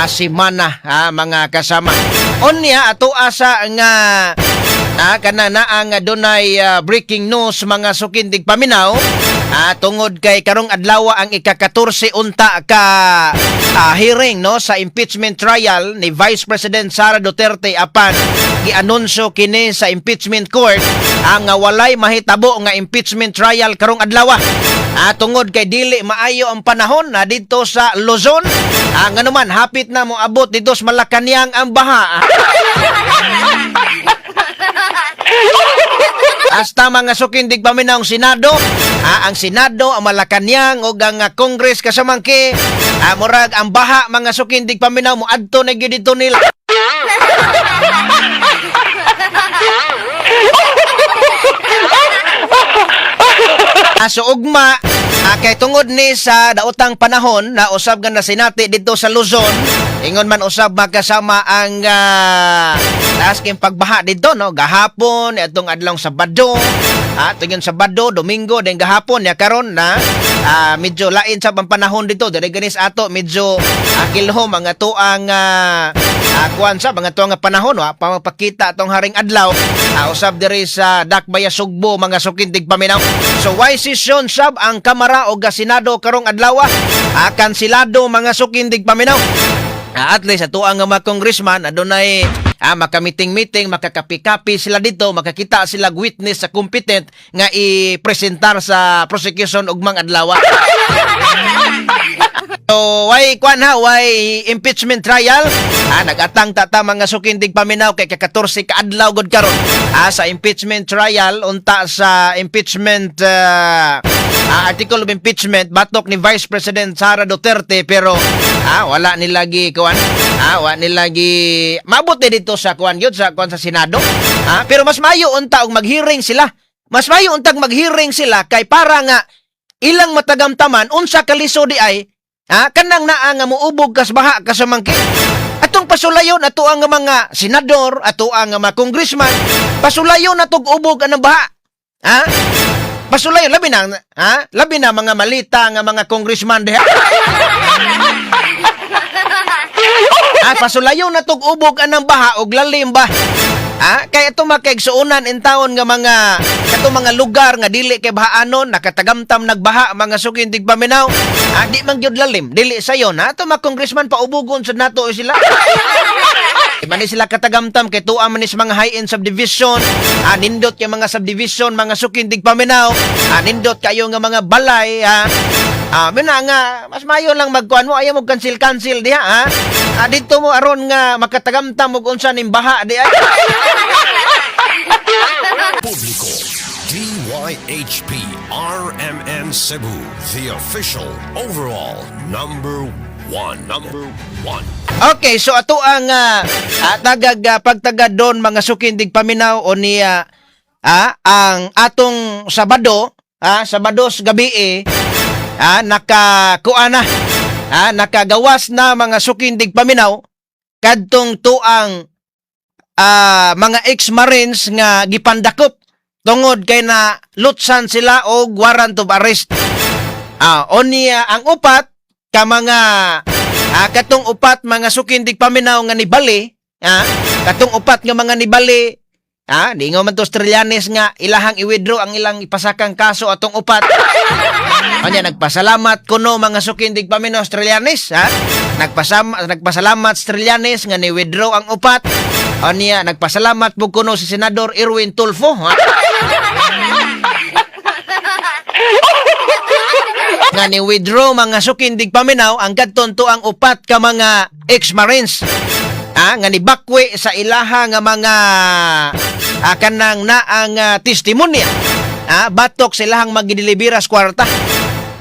semana ha, mga kasama. Unya ato asa nga kana naa nga dunay breaking news, mga suking tigpaminaw, tungod kay karong adlaw ang ika-14 unta ka hearing, no, sa impeachment trial ni Vice President Sara Duterte, apan gianunsyo kini sa impeachment court ang nga walay mahitabo nga impeachment trial karong adlaw tungod kay dili maayo ang panahon na dito sa Luzon. Nganuman hapit na moabot dito sa Malacañang ang baha. Hasta, mga suking tigpaminaw, ang Senado, ang Senado, ang Malacañang ug ang Congress kasamangki, murag ang baha, mga suking tigpaminaw, moadto na gyud dito nila. So ugma, kay tungod ni sa daotang panahon na usab nga nasinati dito sa Luzon, ingon man usab, makasama, ang taas kay pagbaha dito, no, gahapon, atong adlong Sabado, tuyon Sabado, Domingo, then gahapon ya karon na medyo lain sa panahon dito diri ganis ato, medyo kilho mga tuang kuan sa mga tuang nga panahon, wa pa mapakita atong haring adlaw usab diri sa Dakbaya Sugbo, mga suking tigpaminaw. So why session sab ang Kamara o Senado karong adlaw, kansilado, mga suking tigpaminaw. At least ato ang mga congressman adunay maka-meeting-meeting, makakapi-kapi sila dito, makakita sila witness sa competent nga i-presentar sa prosecution ugmang adlaw. So, why kwan ha, why impeachment trial? Nagatang tata, mga suking tigpaminaw, kay ka-14 ka adlaw gud karon. Sa impeachment trial unta sa impeachment article of impeachment batok ni Vice President Sara Duterte, pero wala nila gi kuan. Wa nila gi mabot ni dito sa kuan gyud sa kuan sa Senado. Pero mas maayo unta og mag-hearing sila. Mas maayo untag mag-hearing sila kay para nga ilang matagamtaman unsa kalisod di ay kanang naa nga muubog kas baha kasamangki. Atong pasulayon ato ang mga senador, ato ang mga congressman, pasulayon natog ubog anang baha. Ha? Pasulayon labi na ha? Labi na mga malita nga mga congressman diha. Pasulayon natog ubog anang baha og lalim ba? Kaya ito makaigsuonan in taon nga mga kato mga lugar nga dili kay bahaanon nakatagamtam nagbaha, mga suking tigpaminaw. Di man gyud lalim, dili sayon ha. Ato mga congressman paubugon sad nato sila. Di man ni sila katagamtam kay tuwa man ni sa mga high-end subdivision. Nindot kay mga subdivision, mga suking tigpaminaw. Nindot kayo nga mga balay ha. Mina nga mas mayo lang magkuan mo, ayaw mo cancel-cancel diha ha. Dito mo aron nga makatagamtam og unsa ning baha di ay. Publiko, DYHP RMN Cebu, the official overall number one. Number one. Okay, so ato ang tagag pagtaga doon, mga suking tigpaminaw, o niya ang atong Sabado, Sabado sa gabi eh, nakakuan na, nakagawas na, mga suking tigpaminaw. Kadtong tuang mga ex-Marines nga gipandakop tungod kay na lutsan sila og warrant of arrest. Onya ang upat ka mga katong upat, mga suking tigpaminaw, nga nibali, katong upat nga mga nibali, di man to Trillanes nga ilahang i-withdraw ang ilang ipasakang kaso atong upat. Kanya nagpasalamat kuno, mga suking tigpaminaw, Trillanes, ha? Nagpasalamat Trillanes nga ni withdraw ang upat. Anya nagpasalamat po kuno si Senador Erwin Tulfo, ha? Nga ni withdraw, mga suking tigpaminaw, ang kadton ang upat ka mga ex-Marines. Nga ni bakwe sa ilaha nga mga kanang naang testimonya. Batok silahang magidilibiras kwarta.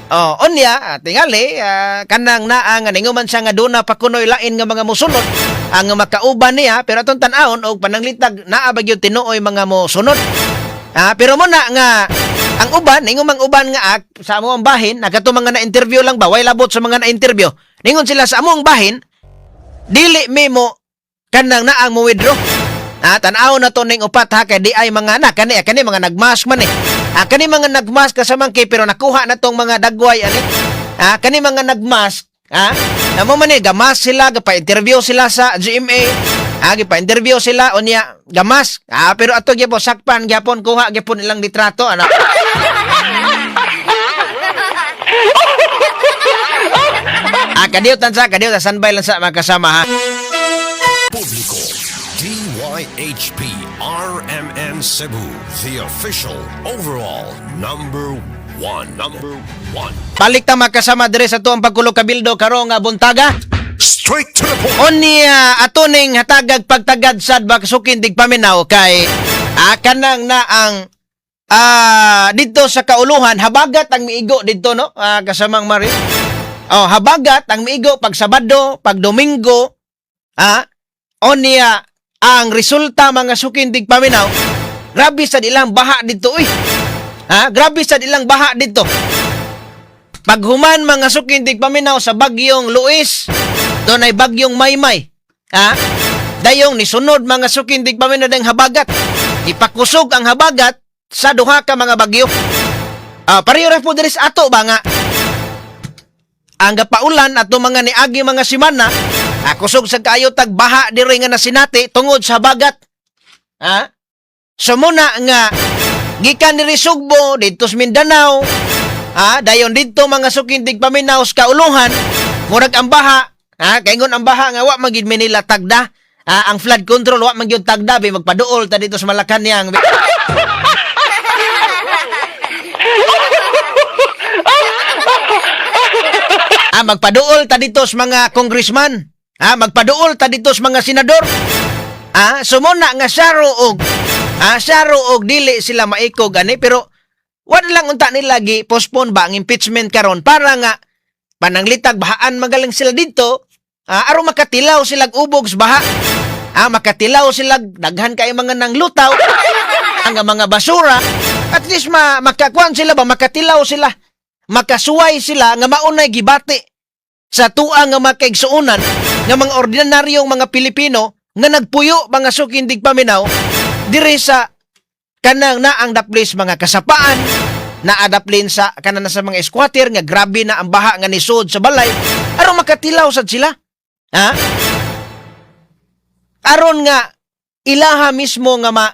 Oh, unya, tingali, kanang naa nga ninguman siya nga duna pa kunoy lain nga mga musunod ang makauban niya, pero atong tan-awon og pananglitag naa ba gyud tinuoy mga mosunod. Pero muna nga ang uban, ningon mang uban nga sa among bahin, nagato mga na-interview lang ba, way labot sa mga na-interview. Ningon sila sa among bahin, dili memo kanang naang mo withdraw. Tan-aw na to ning upat, ha, kay di ay mga na kani kani mga nagmask man eh. Kani mga nagmask kasamang kay pero nakuha na tong mga dagway ani. Kani mga nagmask, ha? Namo man eh gamas sila, gapa-interview sila sa GMA. Gipa-interview sila unya gamas. Pero ato gyapon sakpan gyapon kuha gyapon ilang litrato ana. Kadiyot tan sa, kadiyot standby lang sa makasama, ha. Publiko, DYHP RMN Cebu, the official overall number one. Number one. Balik ta, makasama, dire sa tuang pagkulog kabildo karong nga buntaga. Straight to the point. Unya ato ning hatagag pagtagad sad baksukin tigpaminaw kay kanang na ang didto sa kauluhan habagat ang miigo didto, no, kasamang Mari. Oh, habagat ang miigo pag Sabado, pag Domingo. Onya ang resulta, mga sukin tigpaminaw, grabe sad ilang baha didto uy. Ha, grabe sad ilang baha didto. Paghuman, mga sukin tigpaminaw, sa bagyong Luis, doon ay bagyong Maymay. Ha? Dayong nisunod, mga sukin tigpaminaw, ng habagat. Ipakusog ang habagat sa duha ka mga bagyo. Pareho ra po diri sa ato ba nga ang gapaulan ato mga niagi mga simana, kusog sa kaayo tag baha diri nga nasinati tungod sa habagat. Ha? So muna nga gikan diri Sugbo didto sa Mindanao, dayon didto, mga suking tigpaminaw, sa kauluhan, murag ang baha, kaingon ang baha nga wa man gid nila tagda. Ang flood control wa man gyud tagda bi magpaduol ta dito sa Malacañang. Bi. Magpaduol ta dito sa mga congressman. Magpaduol ta dito sa mga senador. So muna nga saro og dili sila maikog ani, pero wala lang unta nila gi postpone ba ang impeachment karon para nga pananglitag bahaan magaling sila dito, aron makatilaw sila ubog sa baha. Makatilaw sila daghan kay mga nanglutaw ang mga basura, at least ma makakuan sila ba, makatilaw sila, makasuway sila nga maunay gibati sa tuang nga makaigsuonan nga mga ordinaryong mga Pilipino nga nagpuyo, mga suking tigpaminaw, diri sa kanang naang daplis mga kasapaan, naadaplin sa kanan sa mga squatter nga grabe na ang baha nga nisod sa balay, aron makatilaw sad sila, ha, aron nga ilaha mismo nga ma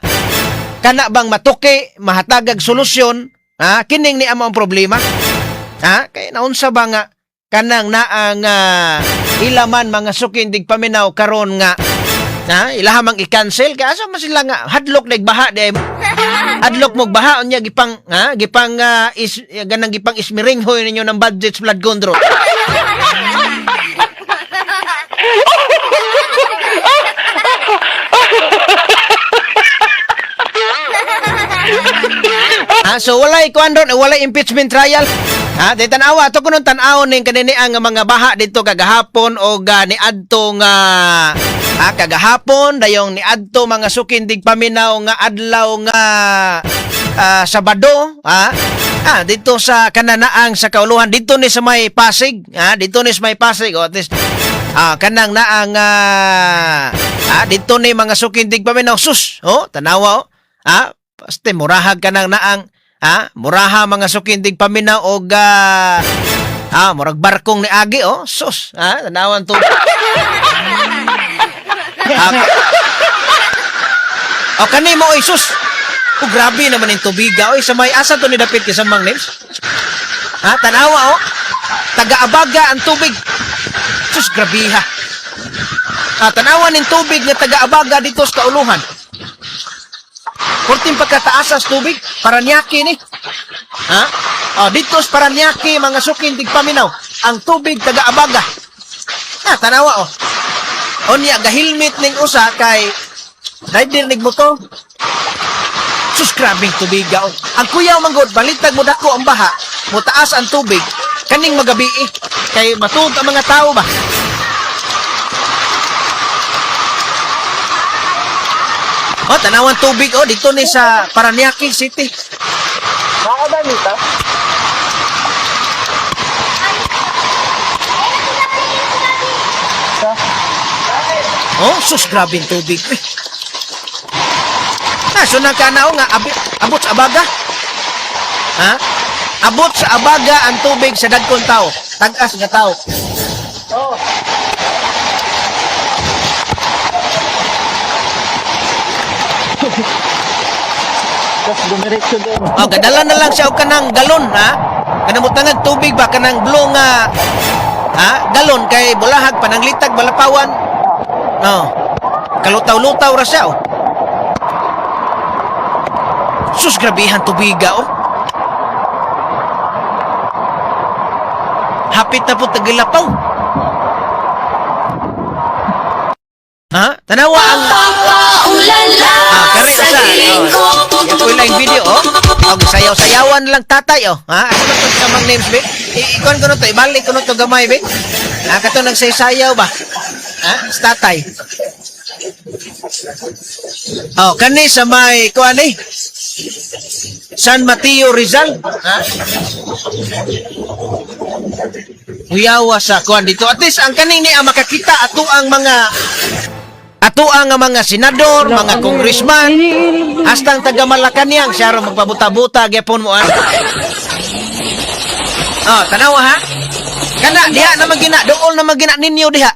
kana bang matuki mahatagag solusyon, ha, kining ni amo ang problema, ha, kay naunsa ba nga kanang naa nga ilaman, mga suking tigpaminaw, karon nga na ilaha mang i-cancel kay asa man sila nga hadlok na baha di hadlok mo baha, unya gipang ha gipang is ganang gipang ismiringhoy ninyo ng budget flood control. So walay kuan ron, walay impeachment trial. Di tan-awa ato kuno tan-awon ning kanini ang mga baha dito kagahapon o niadto nga kagahapon, dayong niadto, mga suking tigpaminaw, nga adlaw nga Sabado, ha. Dito sa kananaang sa kauluhan dito ni sa may Pasig, ha, dito ni sa may Pasig, oh, at least Kanang naang dito ni mga suking tigpaminaw, sus, oh, tanawa oh. Paste murahag kanang naang muraha mga suking tigpaminaw og murag barkong ni Agi oh, sus, tanawan to. Oh, kani mo oy, sus. Oh, grabe naman yung tubiga oy, sa may asa to ni dapit kay sa mang names. Ha, tanawa oh. Taga-abaga ang tubig. Sus, grabiha. Tanawa ning tubig nga taga-abaga dito sa kauluhan. Kurting pagkataasas tubig, Paranaque ni. Ha? Oh, dito sa Paranaque, mga sukin tigpaminaw, ang tubig taga-abaga. Tanawa oh. Unya gahilmit ning usa kay rider nig motor. Sus, grabing tubiga oh. Ang kuyaw manggod, balitag mo dako ang baha, mutaas ang tubig, kaning magabi eh. Kay matuod ang mga tao ba? Oh, tanawan tubig oh dito ni sa Paranaque City. Oh, sus, grabing tubig. Eh. So nagkanao nga abot sa abaga. Ha? Abot sa abaga ang tubig sa dagkong tao, tag-as nga tao. Oh, gadala na lang siya og kanang galon, ha? Kanang mutangag tubig ba kanang blue nga ha? Galon kay bulahag pananglitag balapawan. Oh. Kalutaw-lutaw ra siya, oh. Sus, grabehan tubiga, oh. Hapit na po tagilapaw. Ha? Tanawa ang kare usa. Oh. Yung lang video, oh. Og sayaw-sayawan lang tatay, oh. Ha? Ano to sa mga names, be? Ikuan ko na to, ibalik ko na to gamay, be. Ha, kato nagsayaw ba? Ha? Sa tatay. Oh, kani sa may kuan eh. San Mateo Rizal, ha? Uyawa sa kuan dito. At least ang kaning niya makakita ato ang mga senador, mga congressman, hasta ang taga Malacañang siya ro magpabuta-buta gyapon mo ah. Oh, tanawa ha. Kana diha naman gina, dool naman gina ninyo diha.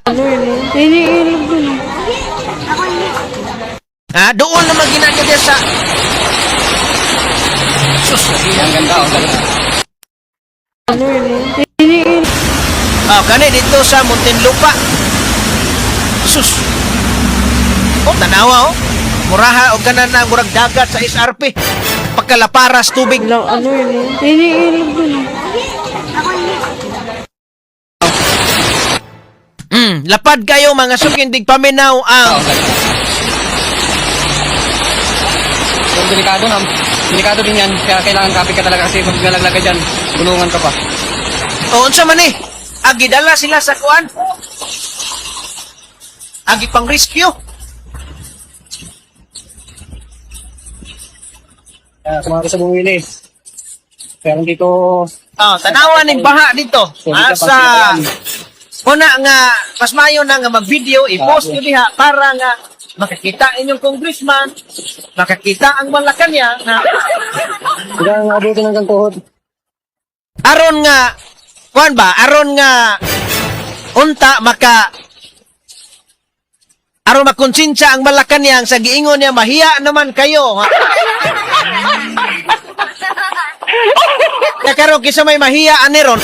Ha, dool naman gina niya sa Sus, Ang ganda, oh. Oh, kani dito sa Muntinlupa. Sus. Oh, tanawa oh. Muraha og kanan na murag dagat sa SRP. Pagkalaparas tubig. Lapad kayo mga sukindig paminaw ang So, delikado na. Delikado din yan. Kaya kailangan kapit ka talaga kasi pag nalaglag ka dyan, tulungan ka pa. O unsa man eh? Agidala sila sa kuan. Agi pang rescue. Kaya sumama sa bumili. Pero dito, Oh, tanawa ning baha dito. Sa una nga mas mayo na nga mag-video i-post nyo diha para nga makakita inyong congressman, makakita ang Malacañang na hanggang abutin hanggang tuhod. Aron nga kuan ba, aron nga unta maka aron makonsensya ang Malacañang sa giingon niya, mahiya naman kayo. Ha? Kaya karon kinsa may mahiya ani ron,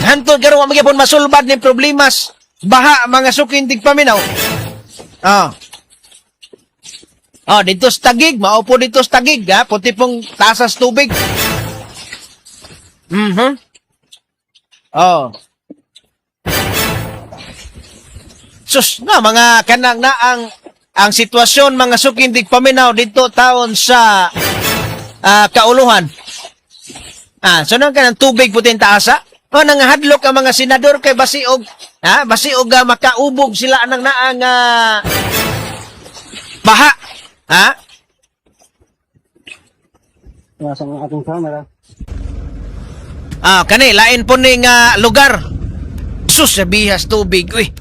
hantod karon wa magyapon masulbad ni problemas baha mga sukin tigpaminaw. Ah. Oh, dito sa Tagig, maupo dito sa Tagig, ha? Puti pong tasas tubig. Oh. Sus, na mga kanang na ang sitwasyon mga sukindig paminaw dito taon sa kauluhan. So nang kanang tubig putin taasa? O nangahadlok ang mga senador kay basiog, ha? Basiog makaubog sila anang naang baha, ha? Nasa ang ating camera. Kani lain po ning lugar. Sus, sa bihas tubig, uy.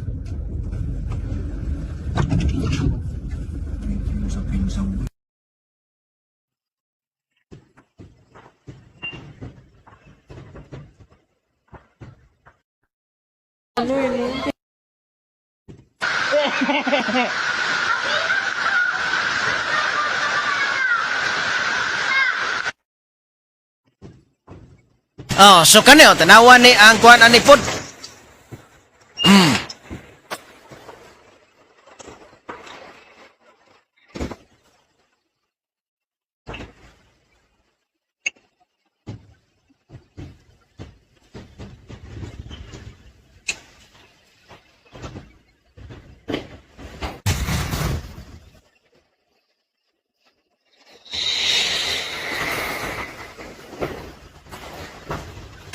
Oh, so kani oh, tanawa ni ang kuan ani pod.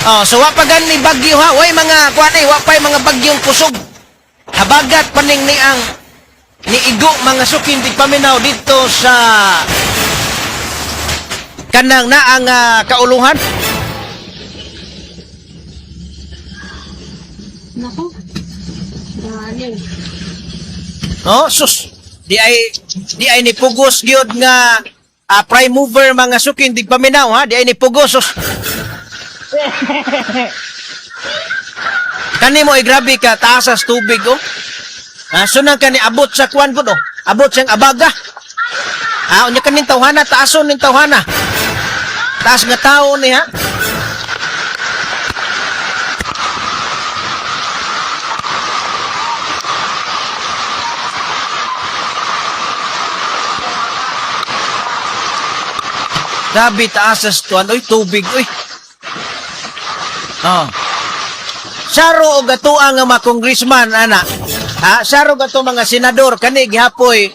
Oh, so wa pa gani bagyo ha. Way mga kuan eh, wa pa'y mga bagyong kusog. Habagat paning ni ang niigo, mga sukin tigpaminaw, dito sa kanang naang kauluhan. Nako. Dali. No, sus. Di ay ni pugos gyud nga prime mover, mga sukin tigpaminaw, ha. Di ay ni pugos, sus. Kani mo ay grabe ka taas sa tubig oh. Ah, sunang kani abot sa kuan gud oh. Abot siyang abaga. Ah, unya kaning tawhana, taason ning tawhana. Taas nga tao ni ha. Grabe taas sa tuan, oy, tubig, oy. Oh. Saro og atoa nga mga congressman ana. Ha, saro gato mga senador kani gihapoy.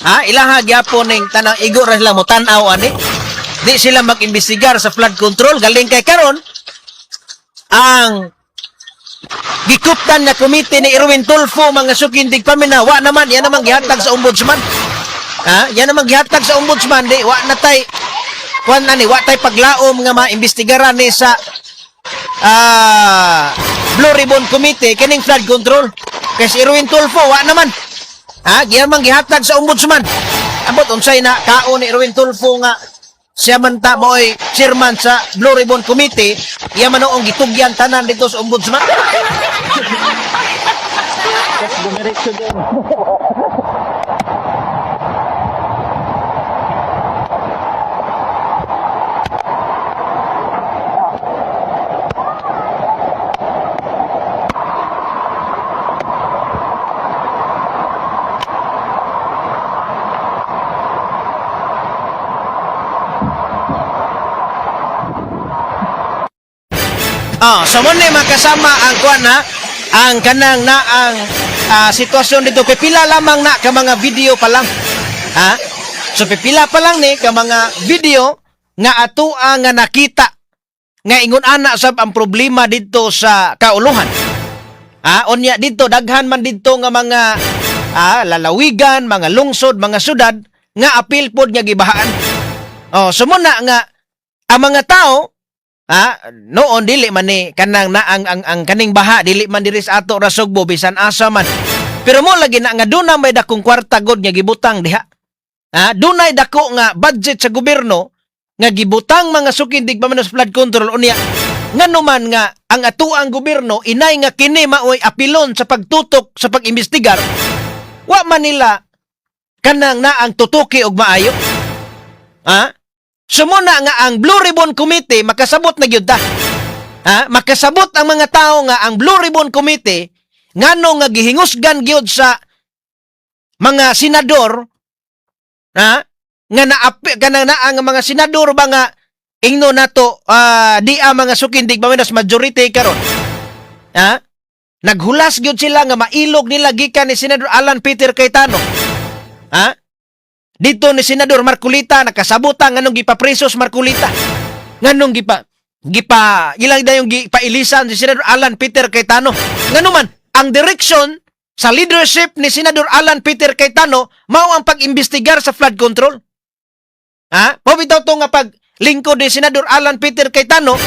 Ha, ilaha gihapon ning tanang igo ra sila mo tan-aw ani. Di sila mag-imbestigar sa flood control galing kay karon ang gikuptan na komite ni Erwin Tulfo, mga sukin tigpaminaw, wa naman yan naman gihatag sa ombudsman. Ha, yan naman gihatag sa ombudsman, di wa na tay kuan ani, wa tay paglaom nga maimbestigaran ni sa Blue Ribbon Committee kining flood control. Kay si Erwin Tulfo wa naman. Ha, giyan man gihatag sa ombudsman. Ambot unsay na kaon ni Erwin Tulfo nga siya man ta mo'y chairman sa Blue Ribbon Committee, iya man noong gitugyan tanan dito sa ombudsman. Oh, so mo ni makasama ang kuan ha, ang kanang na ang sitwasyon dito. Pipila lamang na ka mga video pa lang. Ha? So pipila pa lang ni ka mga video nga atoa nga nakita nga ingon ana sab ang problema dito sa kauluhan. Ha, unya dito daghan man dito nga mga lalawigan, mga lungsod, mga syudad nga apil pod nga gibahaan. Oh, so muna nga ang mga tao. Noon dili man ni kanang na ang kaning baha dili man diri sa ato ra Sugbo, bisan asa man. Pero mo lagi na nga duna may dakong kwarta god nga gibutang diha. Dunay dako nga budget sa gobyerno nga gibutang, mga sukindig pa man, sa flood control. Unya ngano man nga ang atuang gobyerno inay nga kini maoy apilon sa pagtutok sa pag-imbestigar, wa man nila kanang naang tutuki og maayo. Ha? Sumuna nga ang Blue Ribbon Committee makasabot na gyud ta. Ha? Makasabot ang mga tao nga ang Blue Ribbon Committee ngano nga gihingusgan gyud sa mga senador, ha, nga naapi kanang naa nga mga senador ba nga ingno nato di ang mga sukindig ba majority karon. Ha? Naghulas gyud sila nga mailog nila gikan ni Senador Alan Peter Cayetano. Ha? Dito ni Senador Marcoleta, nakasabutan nganong gipapresos Marcoleta. Nganong gipa gipa ilang dayong gipailisan si Senador Alan Peter Cayetano. Ngano man ang direction sa leadership ni Senador Alan Peter Cayetano mao ang pag-imbestigar sa flood control. Ha? Mao bitaw to nga pag lingkod ni Senador Alan Peter Cayetano,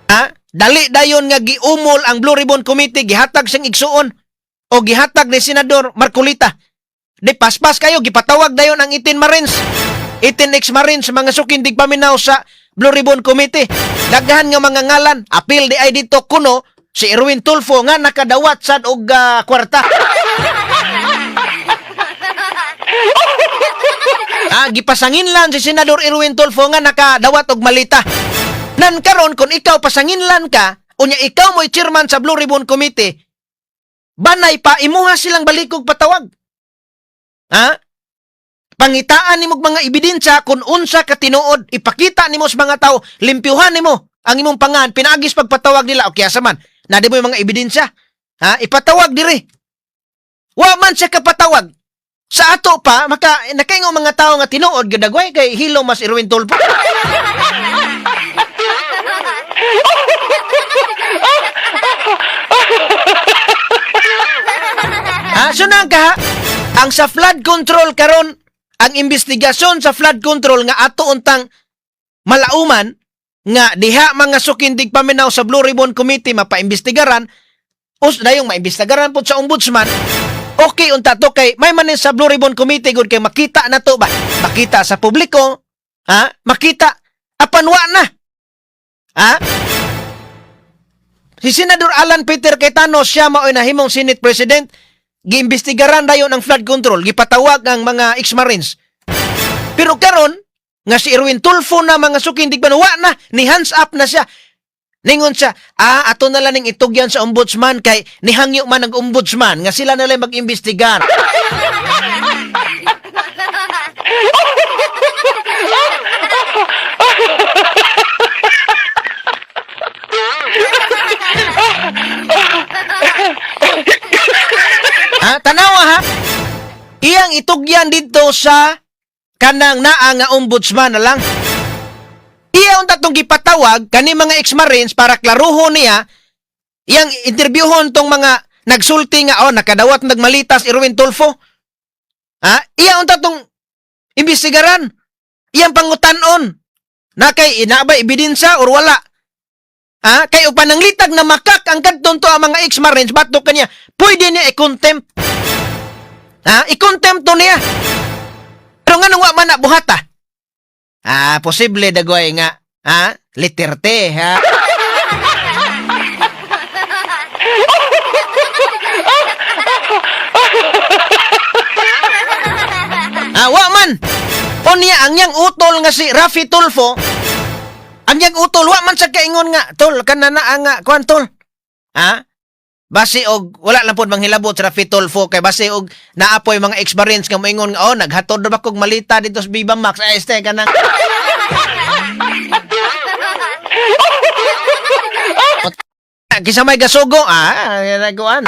ha? Dali dayon nga giumol ang Blue Ribbon Committee, gihatag siyang igsuon o gihatag ni Senador Marcoleta. Di paspas kayo, gipatawag dayon ang 18 Marines. 18 ex-Marines, mga suking tigpaminaw sa Blue Ribbon Committee. Daghan nga mga ngalan, apil di ay dito kuno si Erwin Tulfo nga nakadawat sad og kwarta. Gipasangin lang si Senador Erwin Tulfo nga nakadawat og malita. Nan karon kung ikaw pasanginlan ka, unya ikaw mo'y chairman sa Blue Ribbon Committee, banay pa imuha silang balikog patawag. Ha? Pangitaan nimo og mga ebidensya kung unsa ka tinuod, ipakita nimo sa mga tao, limpyuhan nimo ang imong pangan, pinaagis pagpatawag nila o kaya man, na di mo yung mga ebidensya. Ha? Ipatawag diri. Wa man siya kapatawag. Sa ato pa, maka nakaingon mga tao nga tinuod gyud agway kay hilo mas Erwin Tulfo. Ha, so na ka, ang sa flood control karon, ang investigasyon sa flood control nga ato untang malauman nga diha mga sukindig paminaw sa Blue Ribbon Committee mapaimbestigaran us dayong maimbestigaran pud sa ombudsman. Okay unta to kay may manin sa Blue Ribbon Committee gud kay makita na to ba, makita sa publiko, ha, makita apan wa na, ha. Si Senador Alan Peter Cayetano siya mao'y nahimong Senate President, giimbestigaran dayon ang flood control, gipatawag ang mga ex-Marines. Pero karon nga si Erwin Tulfo na, mga suking digban, wa na ni hands up na siya. Ningon siya, ato na lang ning itugyan sa ombudsman kay nihangyo man ang ombudsman nga sila na lang mag-imbestigar. Ha, tanawa ha. Iyang itugyan dito sa kanang naa nga ombudsman na lang. Iya unta tong gipatawag kani mga ex-Marines para klaruhon niya, iyang interviewhon tong mga nagsulti nga oh nakadawat nagmalitas Erwin Tulfo. Ha? Iya unta tong imbestigaran. Iyang pangutanon. Na kay ina ba ebidensya or wala? Ha? Kay upan nanglitag na makak ang kadton to ang mga ex-Marines batok kaniya, pwede niya i-contempt. Ha? I-contempt to niya. Pero nga nung wa man na buhata? Ah, posible dagway nga, ha? Literte, ha? Ah, wa man. Unya ang yang utol nga si Rafi Tulfo, ang yang utol wa man sa kaingon nga, tol kana na ang kuan tol. Ha? Base og wala lang pod manghilabot sa Rafi Tulfo kay base og naapoy mga ex-Marines nga moingon nga oh naghatod na ba kog malita dito sa Viva Max ay este kanang. Kisa may gasugo, nagkuan.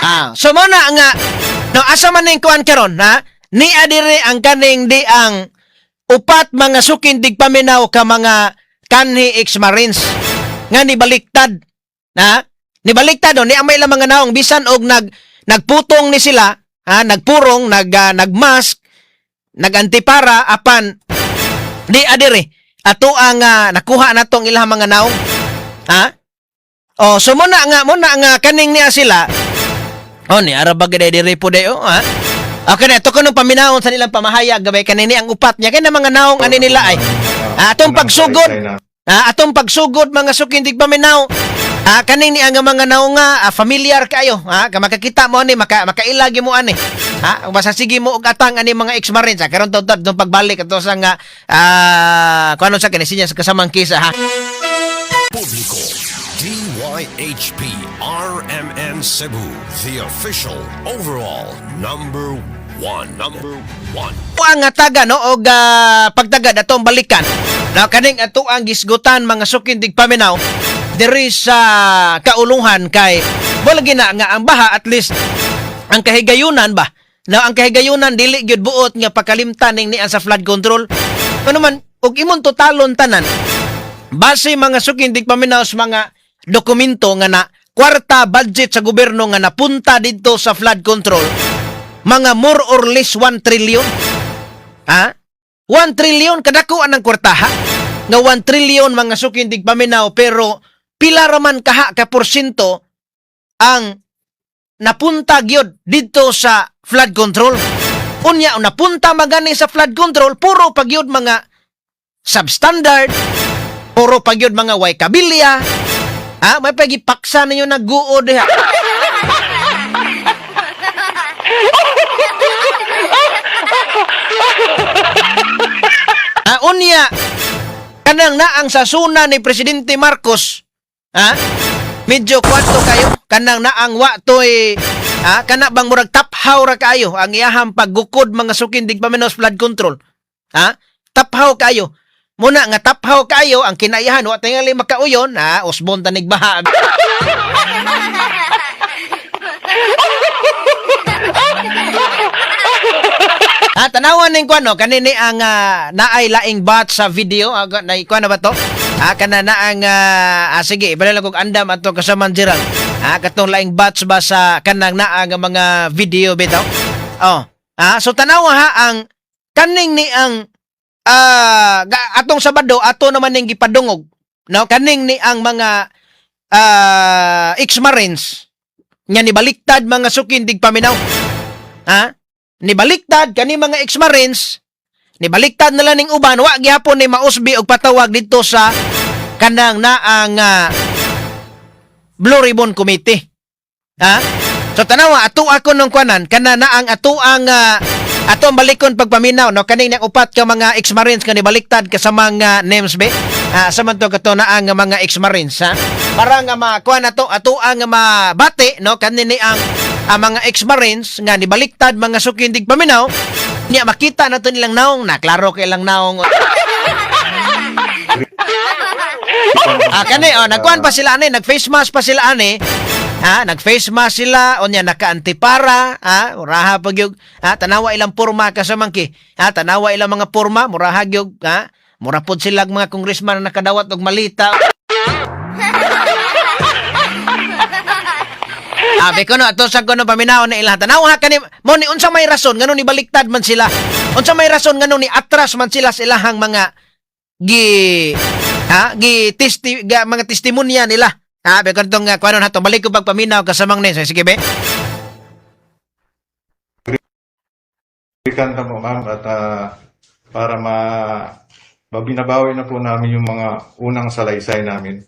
Ah, so mo na nga no asa man ning kuan karon, ha? Ni adire ang kaning di ang upat mga sukin digpaminaw ka mga kanhi ex-Marines nga nibaliktad, ha? Nibaliktad oh, ni amay lang mga naong bisan og nagputong ni sila, ha, nagpurong, nagmask, nagantipara apan di adire ato ang nakuha natong ilang mga naong, ha? Oh, so mo na nga kaning niya sila. Oh, ni ara ba gid diri po day oh, ha? Okay na, ito ko nung paminahon sa nilang pamahayag, gabay kanini ang upat niya kay na mga naong ani nila ay. Ah, atong pagsugod, atong pagsugod mga sukindig paminaw. Ah, kaning ni ang mga naong nga familiar kayo, ha? Ka makakita mo ani, makailagi mo ani. Ha? Basta sige mo og atang ani mga ex-Marines, ha? Karon taud tong pagbalik ato sa nga kuano sa kini sinya sa kasamang kisa, ha. Publiko, DYHP RMN Cebu, the official overall number one. Number one. Ang taga no og pagtagad atong balikan na kaning ato ang gisgutan mga sukindig paminaw diri sa kaulunghan kay wala gina nga ang baha, at least ang kahigayunan ba na ang kahigayunan dili gyud buot nga pakalimtan ning nian sa flood control. Ano man og imong totalon tanan base mga sukindig paminaw sa mga dokumento nga na kwarta budget sa gobyerno nga napunta didto sa flood control, mga more or less 1 trillion. Ha? 1 trillion kadakuan ng kwartaha. Nga 1 trillion, mga suking tigpaminaw, pero pila raman kaha ka porsyento ang napunta gyud didto sa flood control? Unya, napunta magani sa flood control, puro pa gyud mga substandard, puro pa gyud mga way kabilya. Ha, may pagipaksa ninyo nagguo diha. Ah, unya, kanang naang sa suna ni Presidente Marcos, ha? Medyo kwarto kayo, kanang naang wa toy, ha, kana bang murag taphaw ra kayo ang iyahang paggukod, mga suking tigpaminaw, flood control. Ha? Taphaw kayo. Muna nga taphaw kayo ang kinaiyahan, wa tingali makauyon, ha, usbon tanig baha. Ah, tanawan ning kuan no, kanini ang naay laing batch sa video, na kuan na ba to? Ah, kana na ang sige, ibalik lang kog andam ato kasaman Gerald. Ah, katong laing batch ba sa kanang naa nga mga video bitaw. Oh. Ah, so tanawa ha ang kaning ni ang atong Sabado ato naman ning gipadungog. No, kaning ni ang mga ex-Marines nga nibaliktad, mga suking tigpaminaw. Ha? Nibaliktad kani mga ex-Marines, nibaliktad na lang ning uban, wa gihapon ni mausbi og patawag didto sa kanang naang Blue Ribbon Committee. Ha? So tanawa ato ako nung kuanan kana naang ato ang ato ang balikon pagpaminaw, no, kaning nang upat ka mga ex-Marines nga nibaliktad kasamang names be. Ah, sa man to kato naang nga mga ex-Marines, ha. Para nga makuha na to ato ang mabati, no, kanini ang mga ex-Marines nga nibaliktad, mga suking tigpaminaw, niya makita na to nilang naong na klaro kay ilang naong. Ah, kani oh, nagkuan pa sila ani, nag face mask pa sila ani. Ha, nag face mask sila, unya naka-antipara, ha, muraha pag yung, ha, tanawa ilang porma kasamangki. Ha, tanawa ilang mga porma, muraha gyud, ha. Mura pod sila mga congressman na nakadawat og malita. Ah, ko no, ato sa kuno paminaw na ilang tanawa kani mo ni unsa may rason ngano ni baliktad man sila. Unsa may rason ngano ni atras man sila sa ilahang mga gi ha gi testi ga, mga testimonya nila. Ha, be tong kuano na to, balik ko pagpaminaw kasamang ni. Sige be. Kanta mo, ma'am, at para ma mabinabawi na po namin yung mga unang salaysay namin.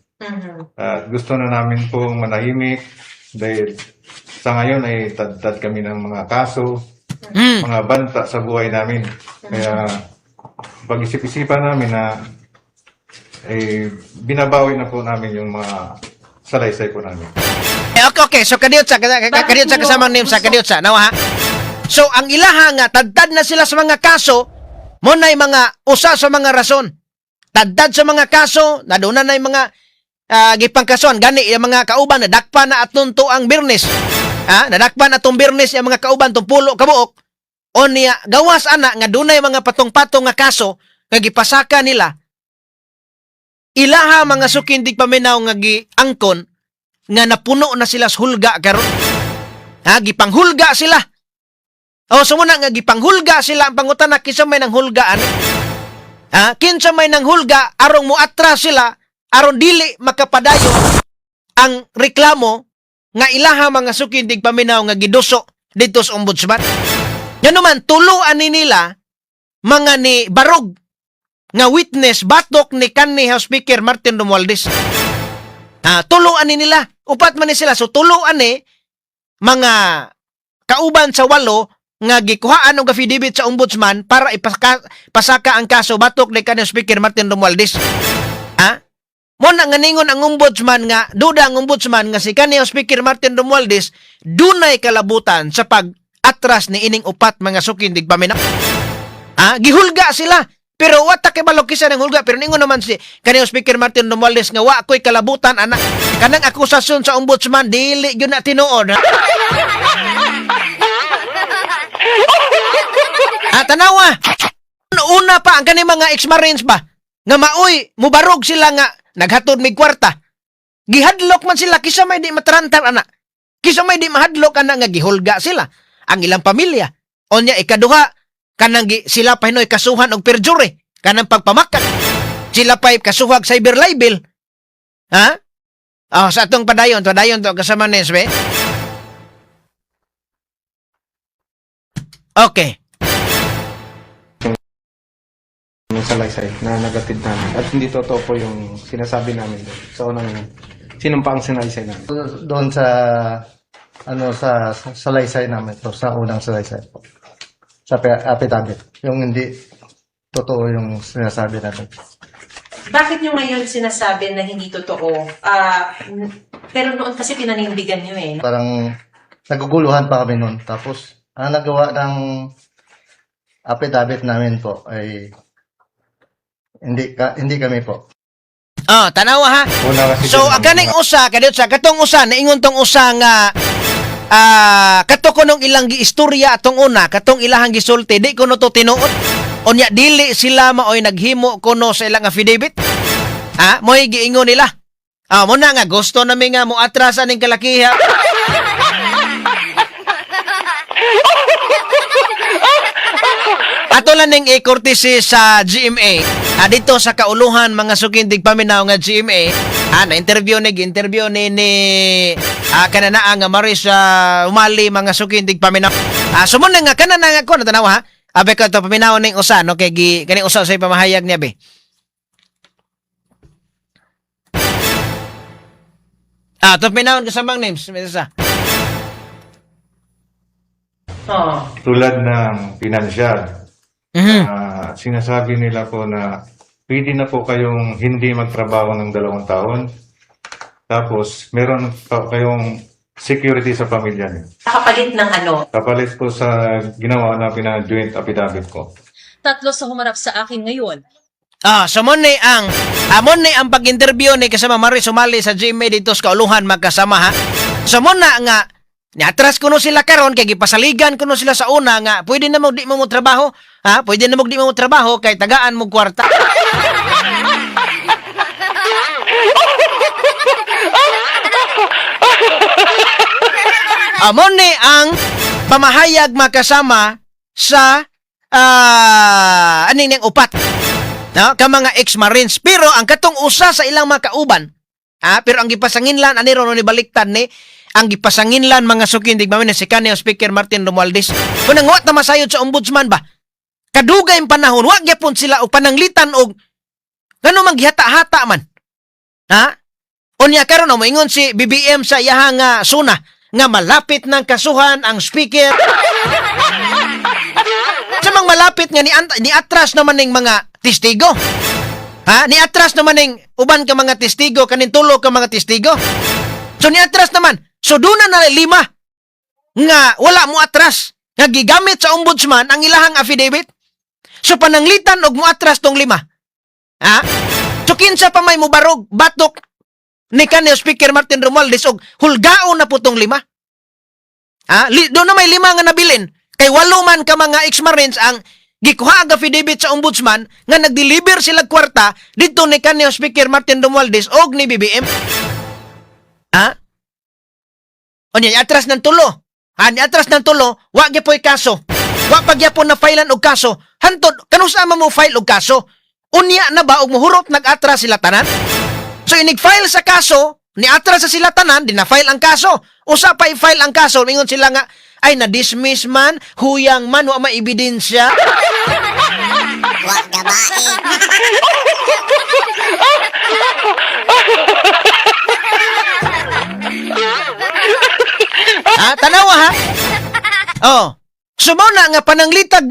At gusto na namin pong manahimik dahil sa ngayon ay tadtad kami ng mga kaso, mga banta sa buhay namin. Kaya pag-isip-isipan namin na eh, binabawi na po namin yung mga salaysay po namin. Eh, okay. So kadiyot sa kadiyot sa kasamang name sa kadiyot sa nawa ha. So ang ilaha nga tadtad na sila sa mga kaso, mo na'y mga usa sa mga rason. Tadtad sa mga kaso, naduna na mga gipangkasuan gani yung mga kauban nadakpa na aton to ang Biyernes. Ha, nadakpa na atong Biyernes yung mga kauban tong 10 ka buok. O niya gawas ana nga dunay mga patong-patong nga kaso nga gipasaka nila. Ilaha, mga suking tigpaminaw, nga giangkon nga napuno na sila sa hulga karon. Ha, gipanghulga sila. O sumuna nga gipanghulga sila, ang pangutana, kinsa may nang hulgaan? Ha, kinsa may nang hulga arong muatras sila, aron dili makapadayon ang reklamo nga ilaha, mga suking tigpaminaw, nga giduso didto sa ombudsman? Nga naman tuloan ni nila mga ni barog nga witness batok ni kanhi House Speaker Martin Romualdez. Ah, tuloan ni nila. Upat man ni sila. So tuloan ni mga kauban sa walo nga gikuhaan og affidavit sa ombudsman para ipasaka pasaka ang kaso batok ni kanhi Speaker Martin Romualdez. Ha? Mo na nga ningon ang ombudsman nga duda ang ombudsman nga si kanhi Speaker Martin Romualdez dunay kalabutan sa pag atras ni ining upat, mga suking tigpaminaw. Ha? Gihulga sila. Pero wa ta kay balok kinsa nang hulga, pero ningon naman si kanhi Speaker Martin Romualdez nga wa ko'y kalabutan ana, kanang akusasyon sa ombudsman dili gyud na tinuod. Ha? Ah, tanawa. Una pa ang kani mga ex-Marines ba nga maoy mubarog sila nga naghatod mig kwarta. Gihadlok man sila, kisa may di matarantar ana. Kisa may di mahadlok ana nga gihulga sila ang ilang pamilya. Onya ikaduha, kanang gi, sila pa hinoy kasuhan og perjury kanang pagpamakan. Sila pa'y kasuhag cyber libel. Ha? Oh, sa atong padayon, padayon to kasama ni Sbe. Okay. Yung salaysay na nagatid namin. At hindi totoo po yung sinasabi namin doon sa unang sinumpaang sinaysay namin. Doon sa ano sa salaysay namin to, sa unang salaysay po. Sa affidavit. Yung hindi totoo yung sinasabi namin. Bakit nyo ngayon sinasabi na hindi totoo? Ah, pero noon kasi pinanindigan nyo eh. Parang naguguluhan pa kami noon. Tapos ang nagawa ng affidavit namin po ay hindi kami po. Oh, tanawa ha. Una kasi So, din ang kaning usa, kadiyot sa katong usa, naingon tong usa nga kato kunong ilang giistorya atong una, katong ilahang gisulti, di kuno to tinuod. Unya dili sila maoy naghimo kuno sa ilang affidavit. Ha? Mo'y giingon nila. Ah, mo na nga gusto nami nga mo atras aning kalakiha. Ato lang ning i-courtesy sa GMA. Dito sa kauluhan mga sukindig paminaw nga GMA. Na interview ni interview ni ni kananaa nga Maris Umali mga sukindig paminaw. Sumo na nga kanana nga ko natanaw ha. Abe ko to paminaw ning usa no kay gi kani usa sa pamahayag niya be. To paminaw kasamang names may isa. Oh. Tulad ng pinansyal. Sinasabi nila po na pwede na po kayong hindi magtrabaho ng 2 taon. Tapos, meron pa kayong security sa pamilya niyo. Nakapalit ng ano? Kapalit po sa ginawa na pina-joint affidavit ko. Tatlo sa humarap sa akin ngayon. So mo ni ang amon ni ang pag-interview ni kasama Maris Umali sa GMA dito sa Kauluhan magkasama ha. So mo na nga niatras kuno sila karon kay gipasaligan kuno sila sa una nga pwede na mo di mo mo trabaho ha, pwede na mo di mo mo trabaho kay tagaan mo kwarta. Amon ni ang pamahayag makasama sa aning ning upat no ka mga ex-marines, pero ang katong usa sa ilang mga kauban pero ang gipasanginlan ani ron ni baliktad ni ang gipasanginlan mga sukindig mamin si kanyo Speaker Martin Romualdez kung nang wa ta masayod sa ombudsman ba kadugay ang panahon wa gyapon sila og pananglitan og ngano man gihata-hata man ha. Unya karon no moingon si BBM sa iyahang nga suna nga malapit ng kasuhan ang speaker sa mga malapit nga ni atras naman ning mga testigo. Ha? Ni atras naman ning uban ka mga testigo kanin tulo ka mga testigo. So ni atras naman. So doon na lima nga wala mo atras nga gigamit sa ombudsman ang ilahang affidavit. So pananglitan og mo atras tong lima. Ha? So kinsa pa may mubarog batok ni kanyo Speaker Martin Romualdez og hulgaon na po tong lima. Ha? Doon na may lima nga nabilin. Kay walo man ka mga ex-marines ang gikuha ang affidavit sa ombudsman nga nag-deliver sila kwarta dito ni kanyo Speaker Martin Romualdez og ni BBM. Ha? O niya, atras ng tulo. Ha, ni atras ng tulo, wa gyapoy kaso. Wa pa gyapon na filean og kaso. Hantod, kanusa man mo file og kaso? Unya na ba og muhurot nag-atras sila tanan? So inig-file sa kaso, ni atras sa sila tanan, di na file ang kaso. Usa pa i-file ang kaso, mingon sila nga ay na-dismiss man, huyang man, wa may ebidensya. Wa gabae. Ha? Tanawa ha? Oh. Sumo na nga pananglitag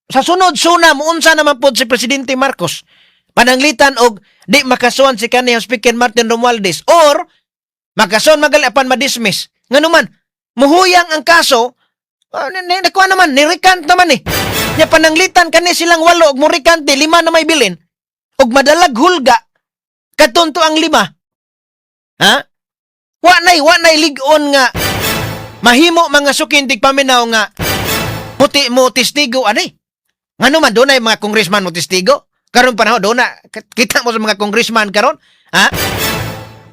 sa sunod suna muunsa naman pod si Presidente Marcos. Pananglitan og di makasuhan si kaniyang Speaker Martin Romualdez or makasuhan magali apan ma-dismiss. Ngano man, muhuyang ang kaso, nakuha naman, ni-recant naman eh. Nya pananglitan kani silang walo og mo-recant di, lima na may bilin og madalag hulga katunto ang lima. Ha? Wa nay lig-on nga mahimo mga sukindig paminaw nga puti mo testigo ani. Ngano man dunay mga congressman mo testigo? Karon panahon doon na kita mo sa mga congressman karon, ha?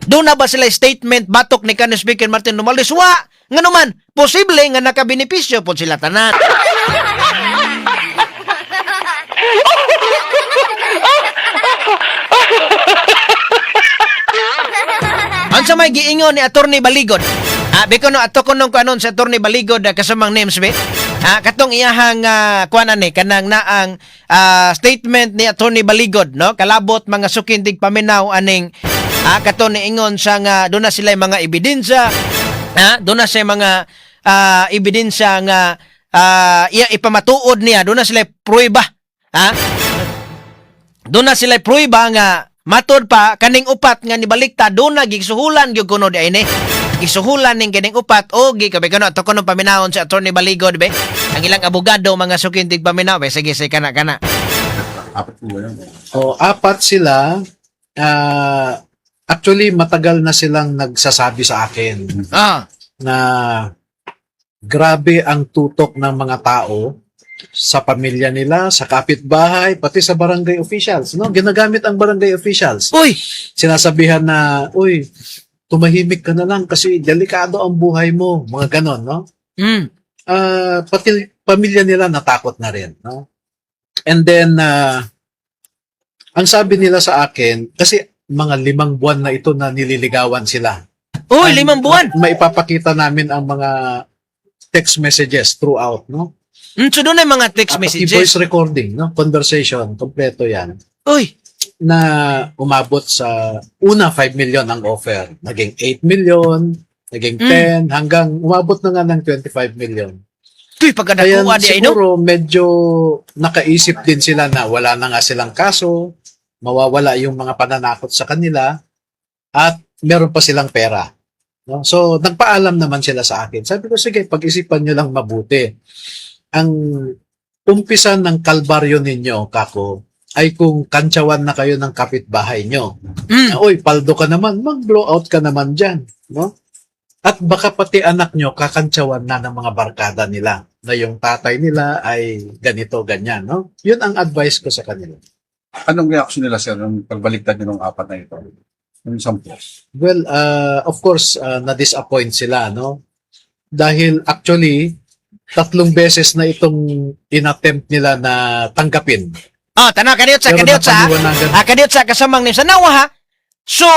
Doon na ba sila statement batok ni kanhi Speaker Martin Romualdez? Wa! Ngano man, posible nga nakabenepisyo po sila tanan. Unsa may giingon ni Attorney Baligod? Biko no ato ko nung kuanon sa Attorney Baligod, kasamang names be. Katong iyahang kuanan ni kanang naang statement ni Attorney Baligod, no, kalabot, mga suking tigpaminaw, aning kato niingon siya nga doon na sila mga ebidensya, doon na siya mga ebidensya nga iya ipamatuod niya, doon na sila pruweba. Doon na sila pruweba nga matod pa kaning upat nga nibalikta doon na gisuhulan gyud kuno di ini. Gisuhulan ning kining upat o gi kabe kuno ato kuno paminawon si Attorney Baligod be. Ang ilang abogado, mga suking tigpaminaw be. Sige, sige, kana kana. O, apat sila. Actually, matagal na silang nagsasabi sa akin na grabe ang tutok ng mga tao sa pamilya nila, sa kapitbahay, pati sa barangay officials. No? Ginagamit ang barangay officials. Uy! Sinasabihan na, "Uy, tumahimik ka na lang kasi delikado ang buhay mo." Mga ganon, no? Pati pamilya nila natakot na rin, no? And then, ang sabi nila sa akin, kasi mga 5 buwan na ito na nililigawan sila. Uy, And 5 buwan! Maipapakita namin ang mga text messages throughout, no? So doon ay mga text At pati messages. voice recording, no? Conversation, kompleto yan. Uy! Na umabot sa una 5 million ang offer. Naging 8 million, naging 10, hanggang umabot na nga ng 25 million. Uy, Kaya pagkadakuha di ay, no? siguro medyo nakaisip din sila na wala na nga silang kaso, mawawala yung mga pananakot sa kanila, at meron pa silang pera. No? So, nagpaalam naman sila sa akin. Sabi ko, "Sige, pag-isipan nyo lang mabuti. Ang umpisa ng kalbaryo ninyo, kako, ay kung kantsawan na kayo ng kapitbahay nyo. Na, 'Uy, paldo ka naman, mag-blow out ka naman dyan.'" No? At baka pati anak nyo kakantsawan na ng mga barkada nila na yung tatay nila ay ganito, ganyan. No? Yun ang advice ko sa kanila. Anong reaction nila, sir, nung pagbaliktad niyo ng apat na ito? Yung 10? Well, of course, na-disappoint sila, no? Dahil actually, tatlong beses na itong inattempt nila na tanggapin. Oh, tanaw kaniyot sa Pero kaniyot sa. napaliwanagan. Kaniyot sa kasamang ni sa nawa ha. So,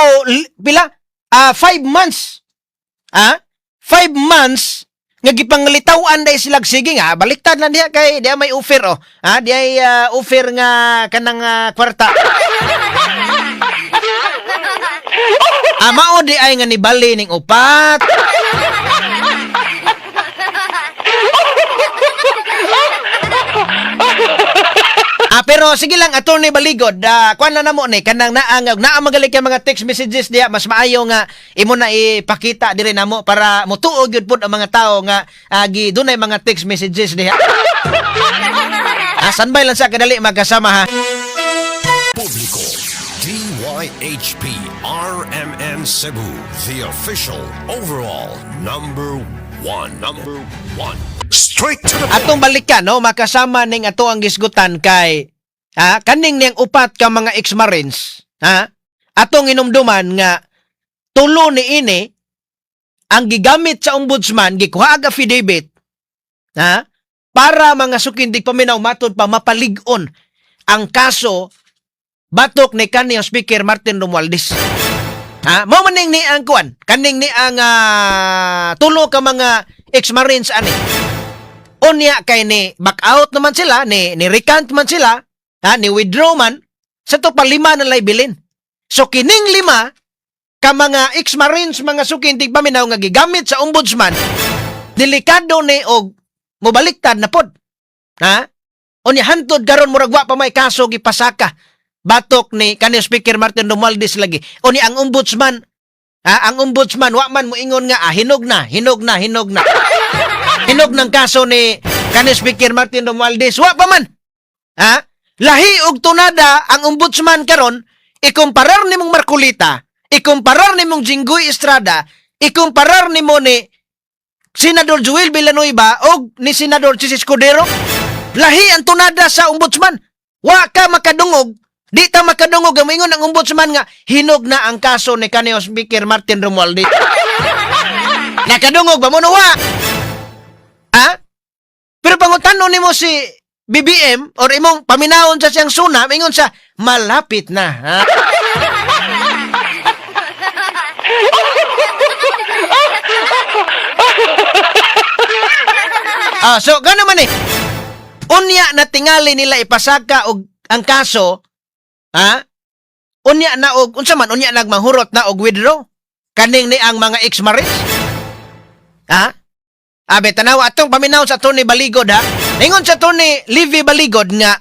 pila? 5 months. 5 months nga gipanglitaw-an dahil sila sige nga baliktad lang diha kay diha may offer oh. Diha ay offer nga kanang kwarta. Mao di ay nga nibali ning upat. Pero sige lang, Attorney Baligod, kuan na namo ni kanang naa naa magaling kay mga text messages diha, mas maayo nga imo na ipakita diri namo para motuo gyud pud ang mga tao nga gi dunay mga text messages diha. Standby lang sa kadali magkasama ha. Publiko, DYHP RMN Cebu, the official overall number one. Number one. Straight to the Atong balikan, no, makasama ning ato ang gisgutan kay kaning niyang upat ka mga ex-marines, ha? Atong inumduman nga tulo ni ini ang gigamit sa ombudsman, gikuha ang affidavit, ha, para, mga suking tigpaminaw, matod pa mapalig-on ang kaso batok ni kaniyang Speaker Martin Romualdez. Ha, mao man ning ni ang kuan, kaning ni ang tulo ka mga ex-marines ani. Unya kay ni back out naman sila, ni recant man sila, ha, ni withdraw man, sa to pa lima na bilin. So kining lima ka mga ex-marines, mga suking tigpaminaw, nga gigamit sa ombudsman, delikado ni og mobaliktad na pod. Ha? Unya hantod karon murag wa pa may kaso gipasaka batok ni kanhi Speaker Martin Romualdez lagi. Unya ang ombudsman, ha, ang ombudsman wa man moingon nga hinog na, hinog na, hinog na. Hinog ng kaso ni kanhi Speaker Martin Romualdez. Wa pa man. Ha? Lahi og tunada ang ombudsman karon ikumparar nimong Marcoleta, ikumparar nimong Jinggoy Estrada, ikumparar nimo ni Senador Joel Villanueva og ni Senador Chiz Escudero. Lahi ang tunada sa ombudsman. Wa ka makadungog, di ta makadungog ang moingon ang ombudsman nga hinog na ang kaso ni kanhi Speaker Martin Romualdez. Nakadungog ba mo no wa? Ha? Pero pangutanon nimo si BBM or imong paminawon sa siyang suna, ingon sa malapit na. Ha? Ah, so gano man eh. Unya na tingali nila ipasaka og ang kaso, ha? Unya na og unsa man, unya nagmanghurot na og withdraw kaning ni ang mga ex-marines. Ha? Abe, tanawa atong paminaw sa Atty. Baligod, ha. Ningon sa Atty. Levi Baligod nga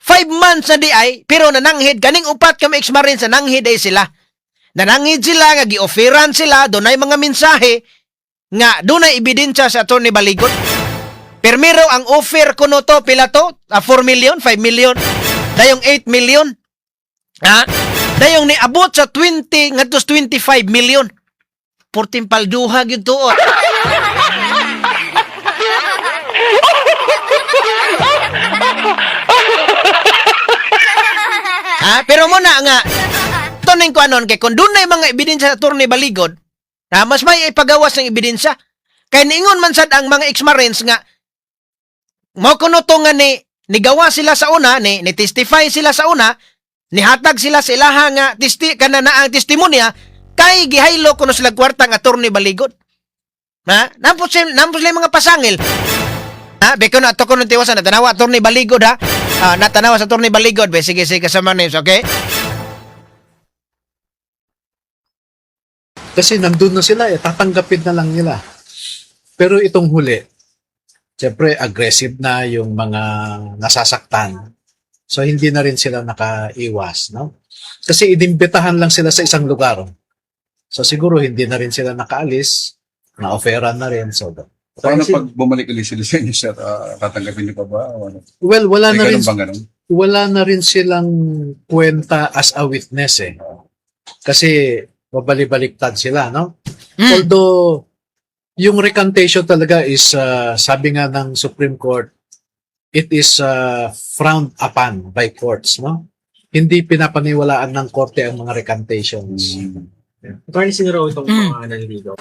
5 months na di ay, pero nananghid kaning upat kami ex-marines, nananghid ay sila. Nananghid sila nga gi-offeran sila, dunay mga mensahe nga dunay ebidensya sa Atty. Baligod. Permiro ang offer kuno to, pila to? Ah, 4 million, 5 million, dayong 8 million. Ha? Dayong niabot sa 20 ngadto sa 25 million. 14 palduha gyud tuot. Ha? Pero mo na nga tuning ko anon kay kung dunay mga ebidensya sa Atty. Baligod, ha, mas may ipagawas ng ebidensya. Kay niingon man sad ang mga ex-marines nga mao kuno to nga ni nigawa sila sa una, ni testify sila sa una, nihatag sila sa ilaha nga testi kana na ang testimonya kay gihaylo kuno sila kwarta ng Atty. Baligod. Ha? Nampot sila yung mga pasangil. Ha? Beko na ato ko nung tiwasan, natanawa Atty. Baligod, ha. Ah, natanawa sa Atty. Baligod be. Sige sige, kasama names, okay? Kasi nandun na sila eh, tatanggapin na lang nila. Pero itong huli, siyempre aggressive na yung mga nasasaktan. So hindi na rin sila nakaiwas, no? Kasi inimbitahan lang sila sa isang lugar. So siguro hindi na rin sila nakaalis, na-offeran na rin. So, Paano pag bumalik ulit sila sa inyo, sir? Tatanggapin niyo pa ba? O ano? Well, wala May na rin ganun bang ganun? Wala na rin silang kwenta as a witness eh. Kasi mabali-baliktad sila, no? Although yung recantation talaga is sabi nga ng Supreme Court, it is frowned upon by courts, no? Hindi pinapaniwalaan ng korte ang mga recantations. Attorney, sino raw itong mga nanliligaw?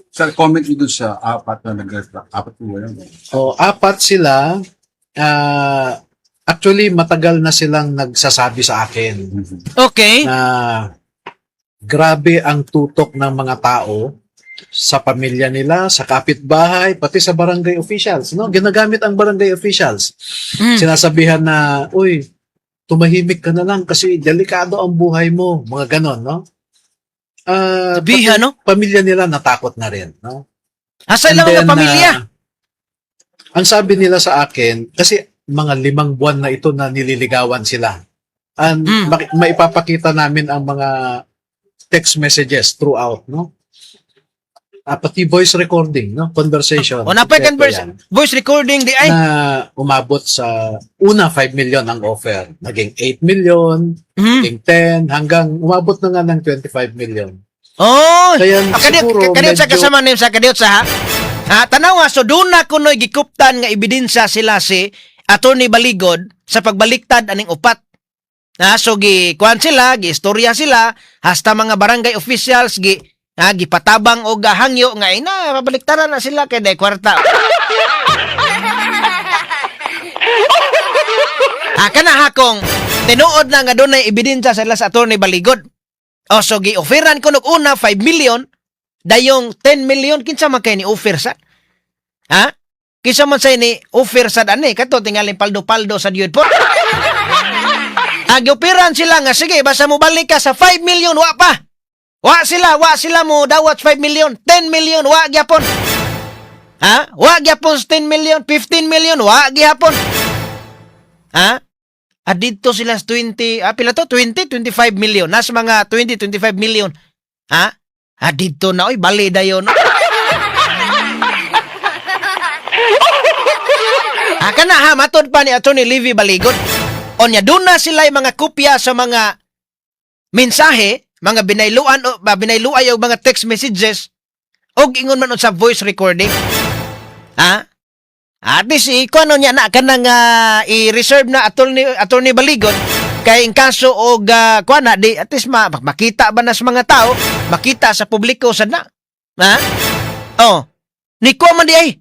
Sir, comment niyo dun sa apat na nag-reflect. Apat po ba yun? O, apat sila. Actually, matagal na silang nagsasabi sa akin na grabe ang tutok ng mga tao sa pamilya nila, sa kapitbahay, pati sa barangay officials, no? Ginagamit ang barangay officials. Sinasabihan na, "Uy, tumahimik ka na lang kasi delikado ang buhay mo," mga ganon, no? Sabihan, Pati no? pamilya nila natakot na rin, no? Asa And lang mga then, pamilya? Ang sabi nila sa akin, kasi mga 5 buwan na ito na nililigawan sila. And maipapakita namin ang mga text messages throughout, no? Pati voice recording, no? Conversation. O napay Kompleto converse, yan. Voice recording di ay. Na umabot sa una 5 million ang offer. Naging 8 million, naging 10, hanggang umabot na nga ng 25 million. Oh, Kaya ah, kadiyot, siguro kadiyot sa kasama niyo sa kadiyot sa, ha. Ha, tanawa, so doon na kuno'y gikuptan nga ebidensya sila si Attorney Baligod sa pagbaliktad aning upat. Ha, so gi kuan sila, gi istorya sila hasta mga barangay officials gi, ha, gipatabang og hangyo nga ina pabaliktaran na sila kay day kwarta. Ha, kana hakong tinuod na nga dunay ebidensya sila sa Attorney Baligod. O so gi-offeran ko nog una 5 million, dayong 10 million. Kinsa man kay ni offer sa? Ha? Kinsa man say ni offer sa ani kato tingaling paldo-paldo sa gyud po. Ang gi-offeran sila nga sige, basta mo balik ka sa 5 million, wa pa. Wa sila mo dawat 5 million, 10 million wa gyapon. Ha? Wa gyapon sa 10 million, 15 million wa gyapon. Ha? At dito sila sa 20, pila to? 20, 25 million. Nasa mga 20, 25 million. Ha? Ah, dito na, oy, bali dayon. Ha, kana ha, matod pa ni Atty. Levi Baligod. Onya, doon na sila yung mga kopya sa mga mensahe, mga binayluan o ba, binayluay o mga text messages og ingon man sa voice recording. Ha? At least, iko ano niya na kanang i-reserve na attorney Baligod kay in kaso og kuan na di at least makita ba na sa mga tao, makita sa publiko sad na. Ha? Oh. Ni kuha man di ay.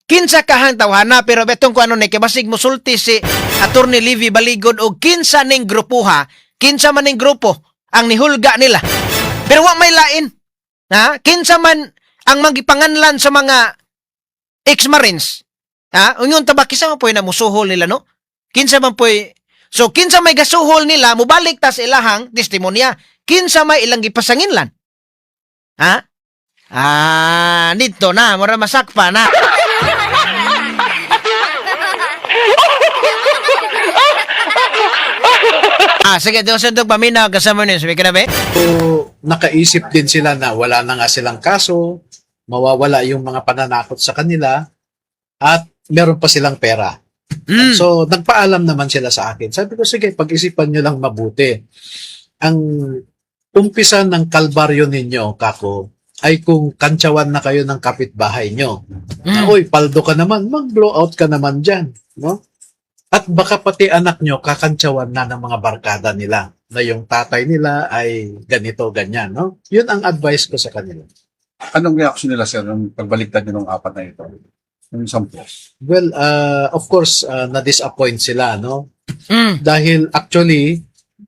Kinsa kahang tawhana, pero betong kuano ni kay basig musulti si Attorney Levi Baligod og kinsa ning grupuha, kinsa man ning grupo ang nihulga nila. Pero wa may lain. Ha? Kinsa man ang magipanganlan sa mga ex-marines. Ha? Unyon ta ba, kinsa man po'y namusuhol nila, no? Kinsa man po'y. So, kinsa may gasuhol nila, mubalik ta sa ilahang testimonya. Kinsa may ilang gipasanginlan? Ha? Ah, dito na, mura masakpa na. Ah, sige, doon sa dog paminaw kasama niyo. Sabi ka na ba? So, nakaisip din sila na wala na nga silang kaso, mawawala yung mga pananakot sa kanila, at meron pa silang pera. So, nagpaalam naman sila sa akin. Sabi ko, "Sige, pag-isipan nyo lang mabuti. Ang umpisa ng kalbaryo ninyo, kako, ay kung kantsawan na kayo ng kapitbahay nyo. Na, 'Uy, paldo ka naman, mag-blow out ka naman dyan.'" No? At baka pati anak nyo kakantsawan na ng mga barkada nila na yung tatay nila ay ganito, ganyan. No? Yun ang advice ko sa kanila. Anong reaction nila, sir, nung pagbaliktad nyo ng apat na ito? Yung 10? Well, of course, na-disappoint sila, no? Dahil actually,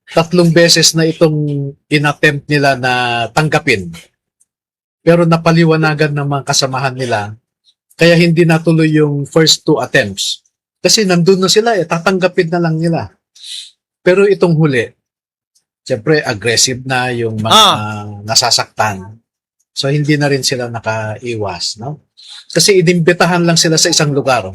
tatlong beses na itong inattempt nila na tanggapin. Pero napaliwanagan ng mga kasamahan nila, kaya hindi natuloy yung first two attempts. Kasi nandun na sila eh, tatanggapin na lang nila. Pero itong huli, siyempre aggressive na yung mga nasasaktan. So hindi na rin sila nakaiwas, no? Kasi inimbitahan lang sila sa isang lugar.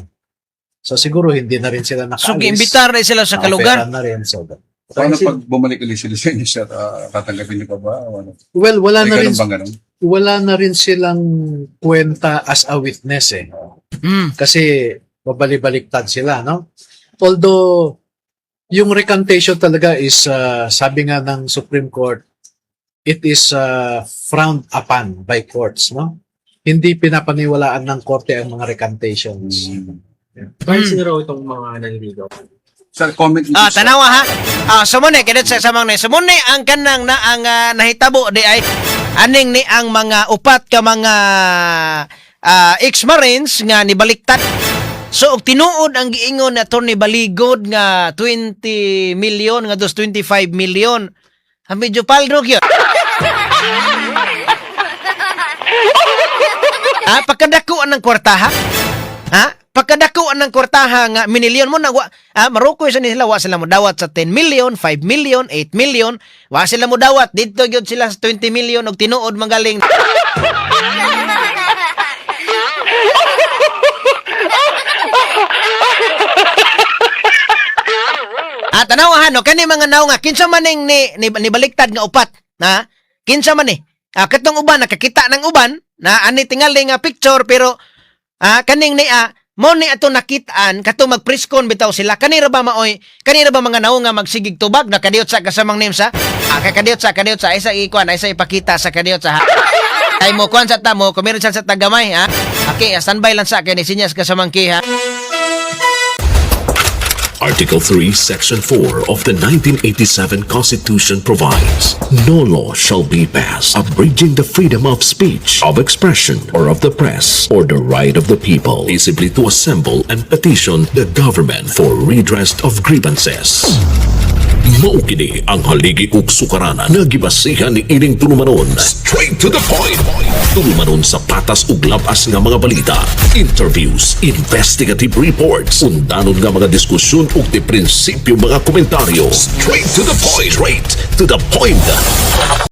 So siguro hindi na rin sila nakaalis. So, giimbitar na sila sa kalugar. Na-offeran na rin. So, Paano pag bumalik ulit sila sa inyo, sir? Tatanggapin niyo pa ba? O ano? Well, wala May na rin ganun bang ganun? Wala na rin silang kwenta as a witness eh. Kasi mabali-baliktad sila, no? Although yung recantation talaga is sabi nga ng Supreme Court, it is frowned upon by courts, no? Hindi pinapaniwalaan ng korte ang mga recantations. Kahit sino raw itong mga nanliligaw? Sir, comment Ah, tanawa ha. Ah, so mo ni kinit sa samang ni. So mo ni ang kanang na ang nahitabo di ay aning ni ang mga upat ka mga ex-marines nga nibaliktad. So og tinuod ang giingon ni Attorney Baligod nga 20 million nga dos 25 million. Ah, medyo paldo gyud. Ah, pagkadako ang kwarta ha? Ha? Pagkadako ang kwartaha nga minilyon mo na wa, marukoy sa nila, wa sila mo dawat sa 10 million, 5 million, 8 million, wa sila mo dawat didto gyud sila sa 20 million og tinuod magaling. Ah, tanawahan no, kani mga naw nga kinsa man ning ni baliktad nga upat, ha? Kinsa man ni? Ah, katong uban nakakita ng uban na ani tingali nga picture, pero kaning ni mo ni ato nakitaan kato magpreskon bitaw sila. Kanira ba maoy, kanira ba mga naong nga magsigig tubag na kadiyot sa kasamang names ha? Ah, kakadiyot sa kadiyot sa isa ikuan isa ipakita sa kadiyot sa ha. Ay mo kuan sa tamo, kumiron sa tagamay ha. Okay, standby lang sa kay ni sinyas kasamang ki ha. Article 3, Section 4 of the 1987 Constitution provides, "No law shall be passed abridging the freedom of speech, of expression, or of the press, or the right of the people peaceably to assemble and petition the government for redress of grievances." Mao kini ang haligi ug sukaranan nga gibasihan ni ining tulumanon. Straight to the point. Tulumanon sa patas ug labas nga mga balita, interviews, investigative reports, undanon nga mga diskusyon ug di prinsipyo mga komentaryo. Straight to the point. Straight to the point.